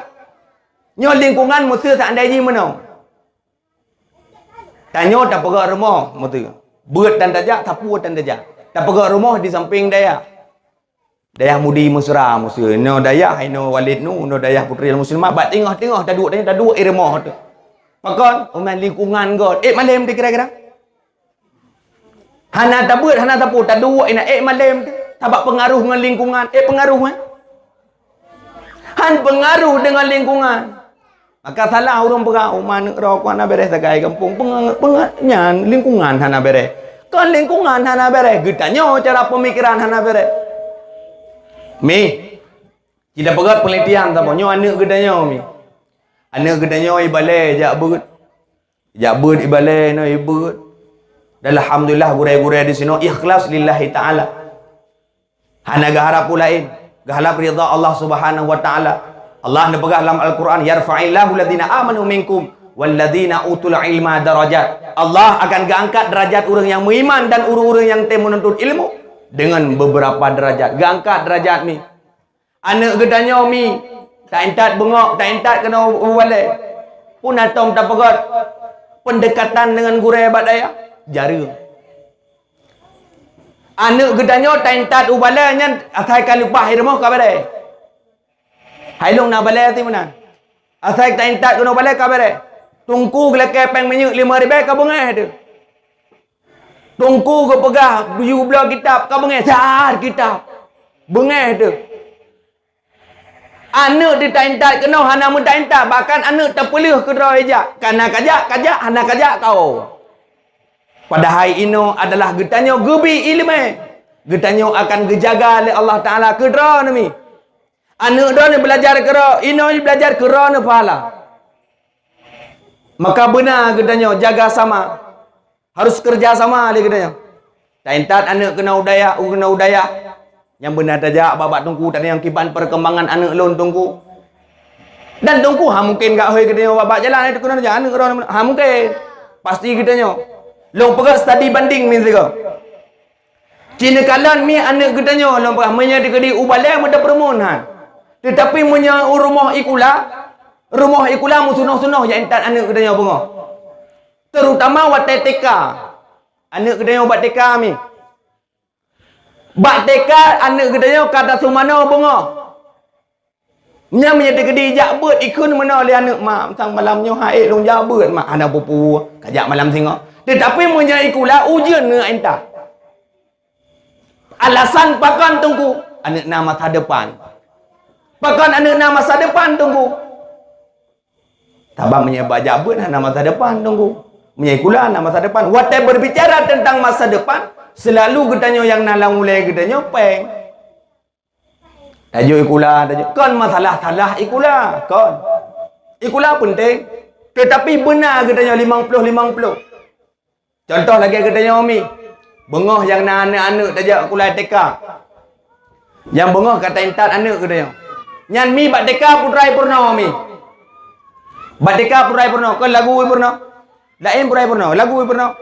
Nyoe lingkungan meuseu seandai jih meunoe. Tanyoe tapeugah rumoh meuseu. Beuet tan tajak, sapeue tan tajak. Tapeugah rumoh di samping dayah. Dayah Mudi Mesra meuseu. Inoe dayah, inoe Walid Nu, inoe dayah Putri Al-Muslimah. Bak teungoh-teungoh taduek, tanyoe taduek i rumoh teuh. Pakon? Uman lingkungan göt. Eh, malém teuh kira-kira. Hana tabeuet, hana sapeue, taduek inan, eh, malém teuh. Sabab peungaruh ngon lingkungan. Eh, peungaruh, eh? Han peungaruh deungon lingkungan. Maka salah ureuëng peugah, "Oh, ma aneuk droe ku hana béré sagai gampông." Peunga-, peunga-, nyan lingkungan hana béré. Kon lingkungan hana béré, geutanyoe cara pemikiran hana béré. Mi, ci tapeugöt penelitian saboh. Nyoe aneuk geutanyoe, mi. Aneuk geutanyoe ibalée jak beuet. Jak beuet ibalée, inoe ibeuet. Dan alhamdulillah, gurée-gurée di sinoe ikhlas lillahi ta'ala. Hana geuharab peue laén, geuharab ridha Allah Subhanahu wa Ta'ala. Allah neupeugah lam Al-Qur'an, "Yarfa'illahu alladhina amanu minkum walladhina utul ilma darajat." Allah akan geuangkat derajat ureuëng nyang meuiman dan ureuëng-ureuëng nyang tem meununtut ilmu dengan beberapa derajat. Geuangkat derajat mi. Aneuk geutanyoe mi, taintat beungok, taintat keunoe u balée. Peue na tom tapeugöt pendekatan dengan gurée bak dayah? Jareueng. Aneuk geutanyoe taintat u balée nyan asai ka leupah i rumoh ka béré. Hai lôn na balée ti meunan. Asai taintat keunoe balée ka béré. Teungku geulakée péng minyeuk limong ribée ka beungéh teuh. Teungku geupeugah yue bloe kitab ka beungéh, sat kitab. Beungéh teuh. Aneuk di taintat keunoe hana meutaintat, bahkan aneuk tapeuleueh keudroe ijak. Kana kajak, kajak, hana kajak kau. Padahai inoe adalah geutanyoe geubi iéleumé. Geutanyoe akan geujaga lé Allah Ta'ala keudroe neuh mi. Aneuk droeneuh beulajar keudroe, inoe beulajar keudroe neuh pahala. Maka beuna geutanyoe jaga sama. Harus kerja sama lé geutanyoe. Taintat aneuk keunoe u dayah, u keunoe u dayah. Nyang beuna tajak bak-bak teungku, tanyong kiban perkembangan aneuk lôn teungku. Dan teungku ha mungken gak hôi geutanyoe bak-bak jalan, eh, teungku, aneuk droeneuh, ha mungken. Pasti geutanyoe. Lôn peugah studi banding mi sigoe. Ci neukalon mi aneuk geutanyoe lôn peugah, meunyoe di keudéh u balée meuteupeureumeun han. Teutapi meunyoe u rumoh ikula, rumoh ikula meusunoh-sunoh jak intat aneuk geutanyoe beungoh. Terutama watée T K. Aneuk geutanyoe bak T K mi. Bak T K aneuk geutanyoe ka taseumanoe beungoh. Nyan meunyoe teukeudi jak beuet ikheun meunoe lé aneuk, "Mak, sang malam nyoe han ék lôn jak beuet, Mak." Hana peue-peue, kajak malam singoh. Teutapi meunyoe ikula ujeuen ngon intat. Alasan pakon teungku? Aneuk na masa depan. Pakon aneuk na masa depan teungku? Sabab meunyoe bak jak beuet hana masa depan teungku. Meunyoe ikula na masa depan. Watée berbicara tentang masa depan, selalu geutanyoe nyang na lam ulée geutanyoe péng. Tajok ikula, tajok. Kon masalah salah ikula, kon. Ikula penting. Teutapi beuna geutanyoe limong ploh limong ploh. Contoh lagée geutanyoe mi. Beungoh nyang na aneuk-aneuk tajak sikula T K. Nyang beungoh ka taintat aneuk geutanyoe. Nyan mi bak T K putrai peurunoe mi. Bak T K putrai peurunoe, kon lagu peurunoe. Laén putrai peurunoe, lagu peurunoe.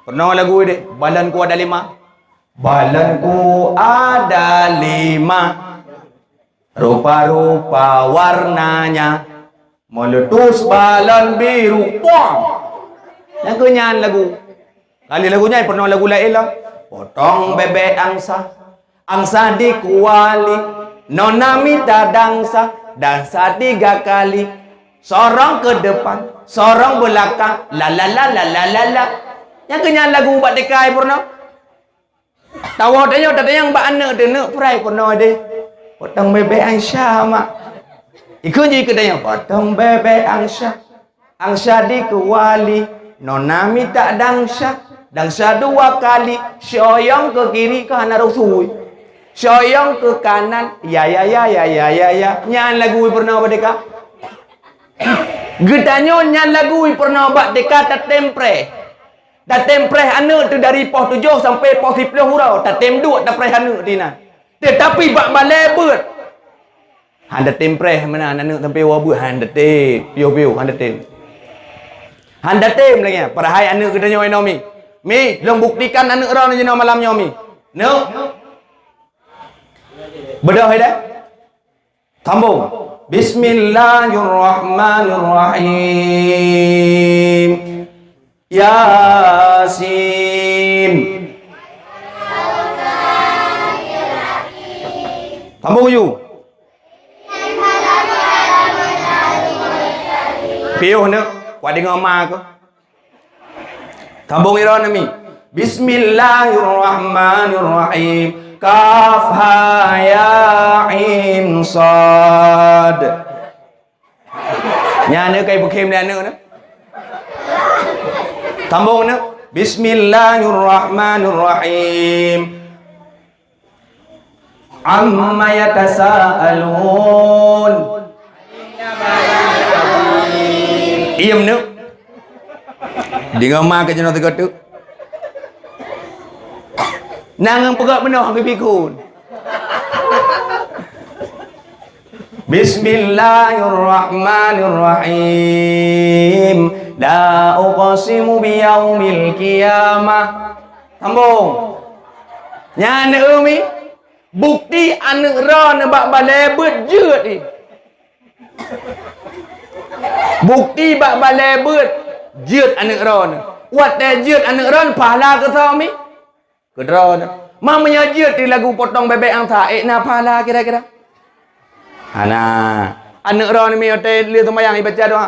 Peurunoe lagu deh, balon ku ada lima. Balonku ada lima, rupa-rupa warnanya, meletus balon biru, puang! Nyang keu nyan lagu. Kali lagu nyan peurunoe lagu laén lah. Potong bebek angsa, angsa di kuali, nona minta dangsa, dangsa tiga kali. Sorong ke depan, sorong belakang, la la la la la la la. Nyang keu nyan lagu bak T K peurunoe. Tawoe tanyoe tatanyong bak aneuk teuh, "Neuk, putrai peurunoe deh?" "Potong bebek angsa, Mak." Ikheun jih keu tanyoe, "Potong bebek angsa, angsa di kuali, nona minta dangsa, dangsa dua kali, sioyong ke kiri ka hana rusui, sioyong ke kanan, ya ya ya ya ya ya ya." Nyan lagu peurunoe bak T K. Geutanyoe nyan lagu peurunoe bak T K tatem preh. Tatem preh aneuk teuh dari poh tujoh sampai poh siploh uroe, tatem duek tapreh aneuk dinan. Teutapi bak balée beuet, hana tem preh meunan aneuk sampoe woe beuet, hana tem, piôh-piôh, hana tem. Hana tem lagée nyan. Padahai aneuk geutanyoe inoe Mi. Mi, lôn buktikan aneuk droeneuh jinoe malam nyoe Mi. Neuk. Beudôh ilée. Sambông. Bismillahirrahmanirrahim. Yasin. Sambông ju. Piôh neuk, kuat deungoe ma keuh. Sambông droeneuh Mi. Bismillahirrahmanirrahim. Kaf ha ya ain sad. Nyan neuk kai bukhem lé aneuk neuk. Sambông neuk. Bismillahirrahmanirrahim. Amma yatasaalun. Iem neuk. Deungoe ma keuh jinoe sigoe teuk. Nang peugah meunoe geubikun. Bismillahirrahmanirrahim. La uqsimu biyaumil qiyamah. Sambông. Nyan neuk Mi. Bukti aneuk droeneuh bak balée beuet jeuet jih. Bukti bak balée beuet jeuet aneuk droeneuh. Watée jeuet aneuk droeneuh, pahala keu soe Mi? Keu droeneuh. Ma meunyoe jeuet di lagu potong bebek angsa, ék na pahala kira-kira? Hana. Aneuk droeneuh Mi watée lheueh seumayang ibaca doa.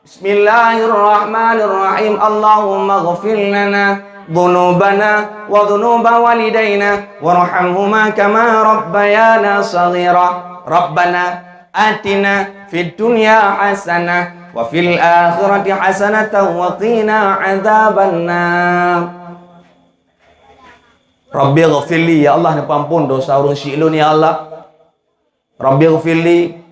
Bismillahirrahmanirrahim. Allahumma ghfir lana dzunubana wa dzunuba walidaina warhamhuma kama rabbayana shaghira. Rabbana atina fid dunya hasanah wa fil akhirati hasanatan wa qina adzabannar. Rabbighfirli, ya Allah, neupeuampôn dosa ureuëng syik lôn, ya Allah. Rabbighfirli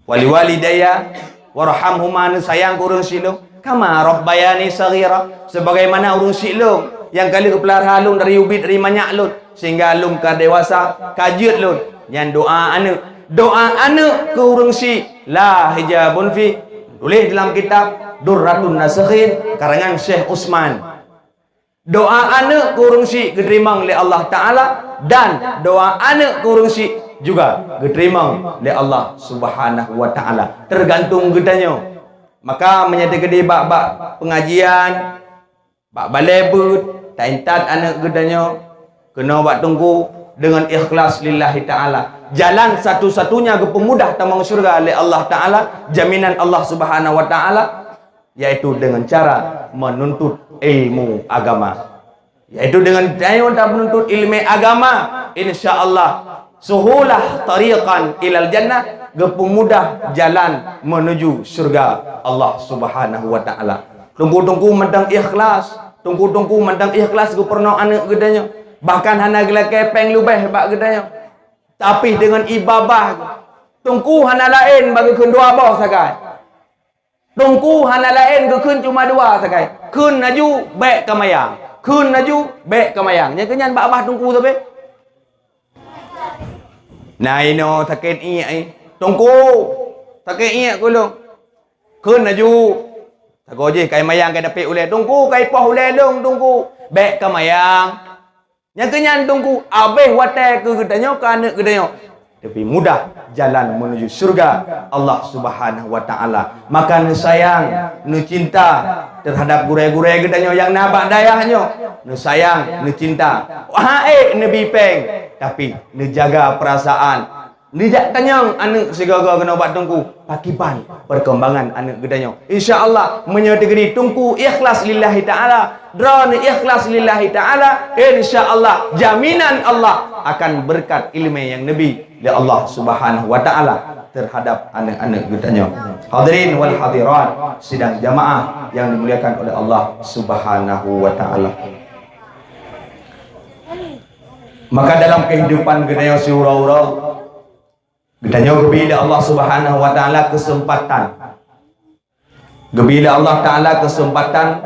wa liwalidayya warhamhuma, neusayang keu ureuëng syik lôn, kama rabbayani shaghira, sebagaimana ureuëng syik lôn nyang ka lheueh geupeulahra lôn dari ubit, dari manyak lôn, sehingga lôn ka dewasa, ka jeuet lôn. Nyan doa aneuk. Doa aneuk keu ureuëng syik, la hijabun fi, tuléh dalam kitab Durratun Nasikhin karangan Syekh Utsman. Doa aneuk keu ureuëng syik geuteurimong lé Allah Taala, dan doa aneuk keu ureuëng syik juga geuteurimong lé Allah Subhanahu wa Taala. Teugantung geutanyoe. Maka meunyoe teukeudi bak-bak peungajian, bak balée beuet, taintat aneuk geutanyoe keunoe bak teungku deungon ikhlas lillahi taala. Jalan satu-satunya geupeumudah tamong syeuruga lé Allah Taala, jaminan Allah Subhanahu wa Taala, yaitu dengan cara menuntut ilmu agama. Yaitu dengan tanyoe tamenuntut ilmu agama, insya Allah suhulah tariqan ilal jannah, geupeumudah jalan menuju syurga Allah Subhanahu wa Taala. Teungku-teungku mantong ikhlas, teungku-teungku mantong ikhlas geupeurunoe aneuk geutanyoe, bahkan hana geulakée péng leubeh bak geutanyoe. Tapi dengan iba-bah, teungku hana laén bak geukheun dua boh sagai. Teungku hana laén geukheun cuma dua sagai. Kheun laju bék ka mayang. Kheun laju bék ka mayang. Nyang keunyan bak bah teungku sabe. Na inoe sakét iék, eh. Teungku, sakét iék keu lôn. Kheun laju. Sagoe jih kai mayang kai dapet ulée. Teungku, kai poh ulée lôn, teungku. Bék ka mayang. Nyang keunyan teungku, abéh watée keu geutanyoe, keu aneuk geutanyoe. Tapi mudah jalan menuju syurga Allah Subhanahu wa Taala. Maka neusayang, neucinta terhadap gurée-gurée geutanyoe nyang na bak dayah nyoe. Neusayang, neucinta. Hana ék neubi péng, tapi neujaga perasaan. Neujak tanyong aneuk sigoe-goe keunoe bak teungku, pakiban perkembangan aneuk geutanyoe. Insya Allah, meunyoe teukeudi teungku ikhlas lillahi taala, droeneuh ikhlas lillahi taala, insya Allah jaminan Allah akan beureukat ileumé nyang neubi lé Allah Subhanahu wa taala terhadap aneuk-aneuk geutanyoe. Hadirin wal hadirat, sidang jamaah yang dimuliakan oleh Allah Subhanahu wa taala. Maka dalam kehidupan geutanyoe siuroe-uroe, geutanyoe geubri lé Allah Subhanahu wa Taala keuseumpatan. Geubri lé Allah Taala keuseumpatan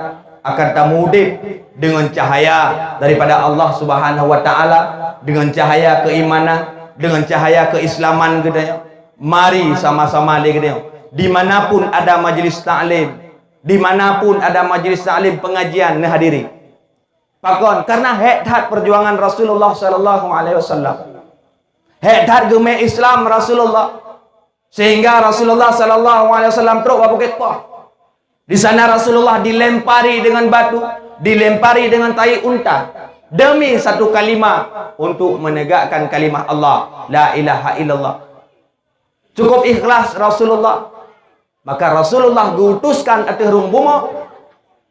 akan tamuudeb deungon cahaya daripada Allah Subhanahu wa Taala, deungon cahaya keimanan, deungon cahaya keislaman geutanyoe. Mari sama-sama lé geutanyoe, di mana pun ada majlis taklim, di mana pun ada majlis taklim pengajian, neuhadiri. Pakon? Karena hék that perjuangan Rasulullah sallallahu alaihi wasallam. Hék that geumé Islam Rasulullah. Sehingga Rasulullah sallallahu alaihi wasallam trok bak Bukét Tuh. Di sana Rasulullah dilempari dengan batu, dilempari dengan tai unta, demi satu kalimah, untuk menegakkan kalimah Allah, la ilaha illallah. Cukup ikhlas Rasulullah. Maka Rasulullah geuutuskan ateueh rhueng bumoe,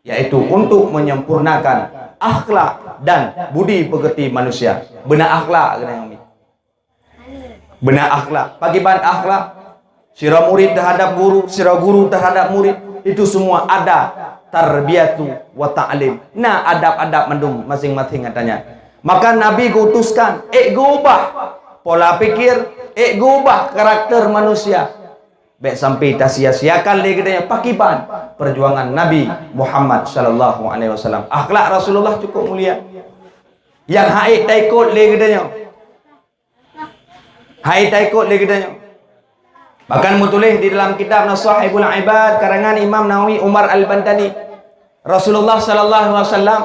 yaitu untuk menyempurnakan akhlak dan budi peugeuti manusia. Beuna akhlak keuneuk. Beuna akhlak. Pakiban akhlak? Sidroe murid terhadap guru, sidroe guru terhadap murid, itu semua ada tarbiyatu wa ta'lim. Na adab-adab mandum masing-masing katanya. Maka Nabi geuutuskan, ék geuubah pola pikir, ék geuubah karakter manusia. Bék sampai tasia-siakan lé geutanyoe pakiban perjuangan Nabi Muhammad sallallahu alaihi wasallam. Akhlak Rasulullah cukup mulia. Nyang hana taikot lé geutanyoe. Hai taikot lé geutanyoe. Bahkan meutuléh di dalam kitab Nasaihul Ibad karangan Imam Nawawi Umar Al-Bantani, Rasulullah sallallahu alaihi wasallam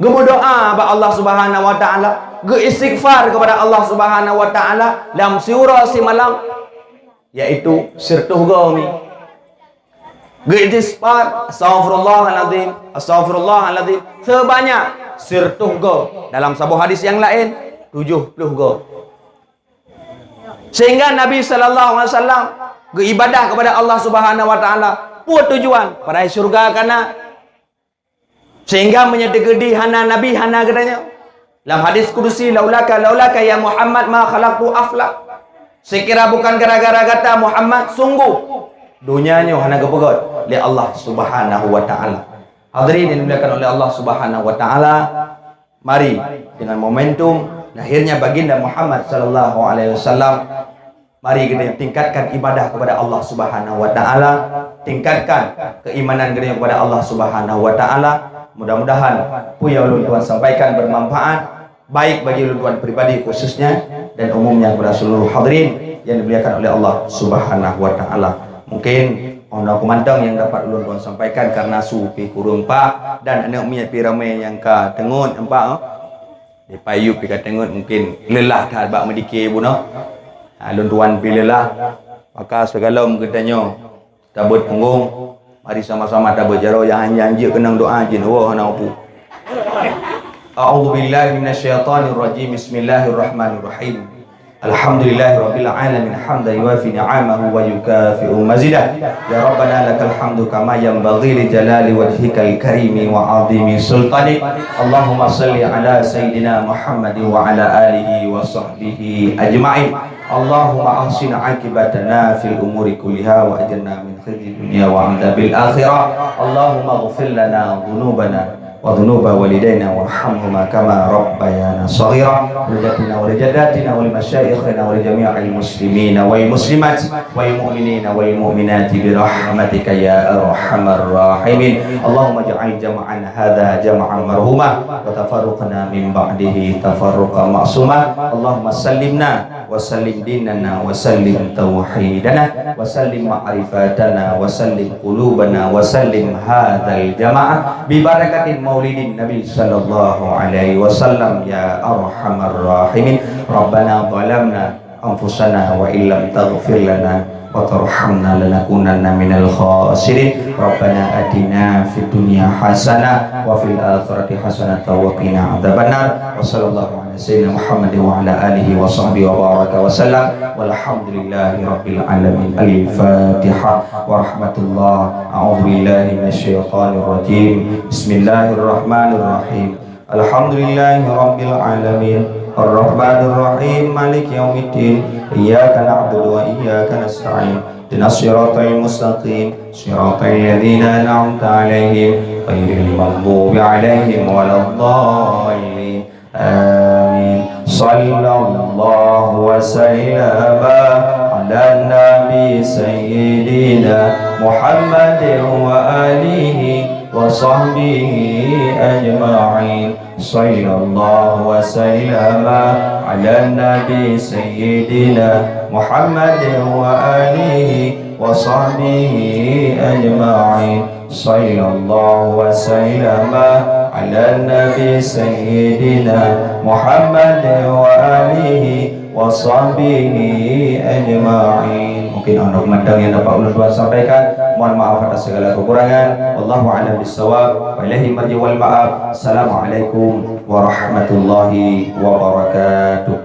geumeudoa bak Allah Subhanahu wa Taala, geuistighfar kepada Allah Subhanahu wa Taala lam siuroe simalam, yaitu sireutoh goe mi. Geuistighfar, "Astaghfirullahalazim, astaghfirullahalazim," sebanyak sireutoh goe. Dalam saboh hadis nyang laén, tujoh ploh goe. Sehingga Nabi sallallahu alaihi wasallam geuibadah kepada Allah Subhanahu wa Taala. Peue tujuan? Padahai syurga ka na. Sehingga meunyoe teukeudi hana Nabi, hana geutanyoe. Lam hadis kudusi, "Laulaka, laulaka ya Muhammad ma khalaqtu afla." Sekira bukan gara-gara gata Muhammad, sungguh donya nyoe hana geupeugét lé Allah Subhanahu wa Taala. Hadirin yang dimuliakan oleh Allah Subhanahu wa Taala, mari dengan momentum lahirnya Baginda Muhammad sallallahu alaihi wasallam, mari kita tingkatkan ibadah kepada Allah Subhanahu wa Taala, tingkatkan keimanan kita kepada Allah Subhanahu wa Taala. Mudah-mudahan peue nyang ulôn tuan sampaikan bermanfaat, baik bagi ulôn tuan pribadi khususnya dan umumnya kepada seluruh hadirin yang dimuliakan oleh Allah Subhanahu wa Taala. Mungkin nyoe mantong nyang dapat ulôn tuan sampaikan karena su pih kureueng, Pak, dan aneuk miet pih ramé nyang ka teungeut, Pak. Di payup pih ka teungeut mungkin leulah that bak meudike bunoe. Ha, lôn tuan pih leulah. Maka sigohlom geutanyoe tabeuet punggong, mari sama-sama tabeuet jaroe nyang hanjeuet keunong doa jih, woe hana upu. A'udzubillahi minasyaitonirrajim. Bismillahirrahmanirrahim. Alhamdulillahirabbil alamin, hamdan yuwafi ni'amahu wa yukafi'u mazidah. Ya Rabbana lakal hamdu kama yanbaghi li jalali wajhikal karimi wa 'azimi sultanik. Allahumma shalli ala sayyidina Muhammadin wa ala alihi wa sahbihi ajma'in. Allahumma ahsin aqibatana fil umuri kulliha wa ajirna min khizyid dunya wa adzabil akhirah. Allahumma ighfir lana dzunubana wa dzunuba walidaina warhamhuma kama rabbayana shaghira. Wa li jaddatina wa li jaddatina wa li masyaikhina wa li jami'il muslimina wal muslimat wal mu'minina wal mu'minati bi rahmatika ya arhamar rahimin. Allahumma ij'al jam'ana hadza jam'an marhuma wa tafarruqana min ba'dihi tafarruqan ma'suma. Allahumma sallimna wa sallim dinana wa sallim tauhidana wa sallim ma'rifatana wa sallim qulubana wa sallim hadzal jama'ah bi barakatin maulidin Nabi sallallahu alaihi wasallam ya arhamar rahimin. Rabbana zalamna anfusana wa illam taghfir lana wa tarhamna lanakunanna minal khasirin. Rabbana atina fid dunya hasanah wa fil akhirati hasanah wa qina adzabannar. Wa sallallahu ala sayyidina Muhammad wa ala alihi wa sahbihi wa baraka wa sallam. Walhamdulillahi rabbil alamin. Al-Fatihah. Warahmatullah. A'udzubillahi minasyaitonirrajim. Bismillahirrahmanirrahim. Alhamdulillahi rabbil alamin. Arrahmanirrahim. Maliki yaumiddin. Iyyaka na'budu wa iyyaka nasta'in. Ihdinas siratal mustaqim. Siratal ladzina an'amta 'alaihim ghairil maghdubi 'alaihim waladdallin. Amin. Sallallahu wa sallama ala nabi sayyidina Muhammadin wa alihi وصحبه أجمعين. صلى الله وسلم على النبي سيدنا محمد وآله وصحبه أجمعين. صلى الله وسلم على النبي سيدنا محمد وآله وصحبه أجمعين. Mungkin hana mantong nyang dapat ulôn tuan sampaikan. Mohon maaf atas segala kekurangan. Wallahu a'lam bissawab. Wa ilaihi marji' wal ma'ab. Assalamualaikum warahmatullahi wabarakatuh.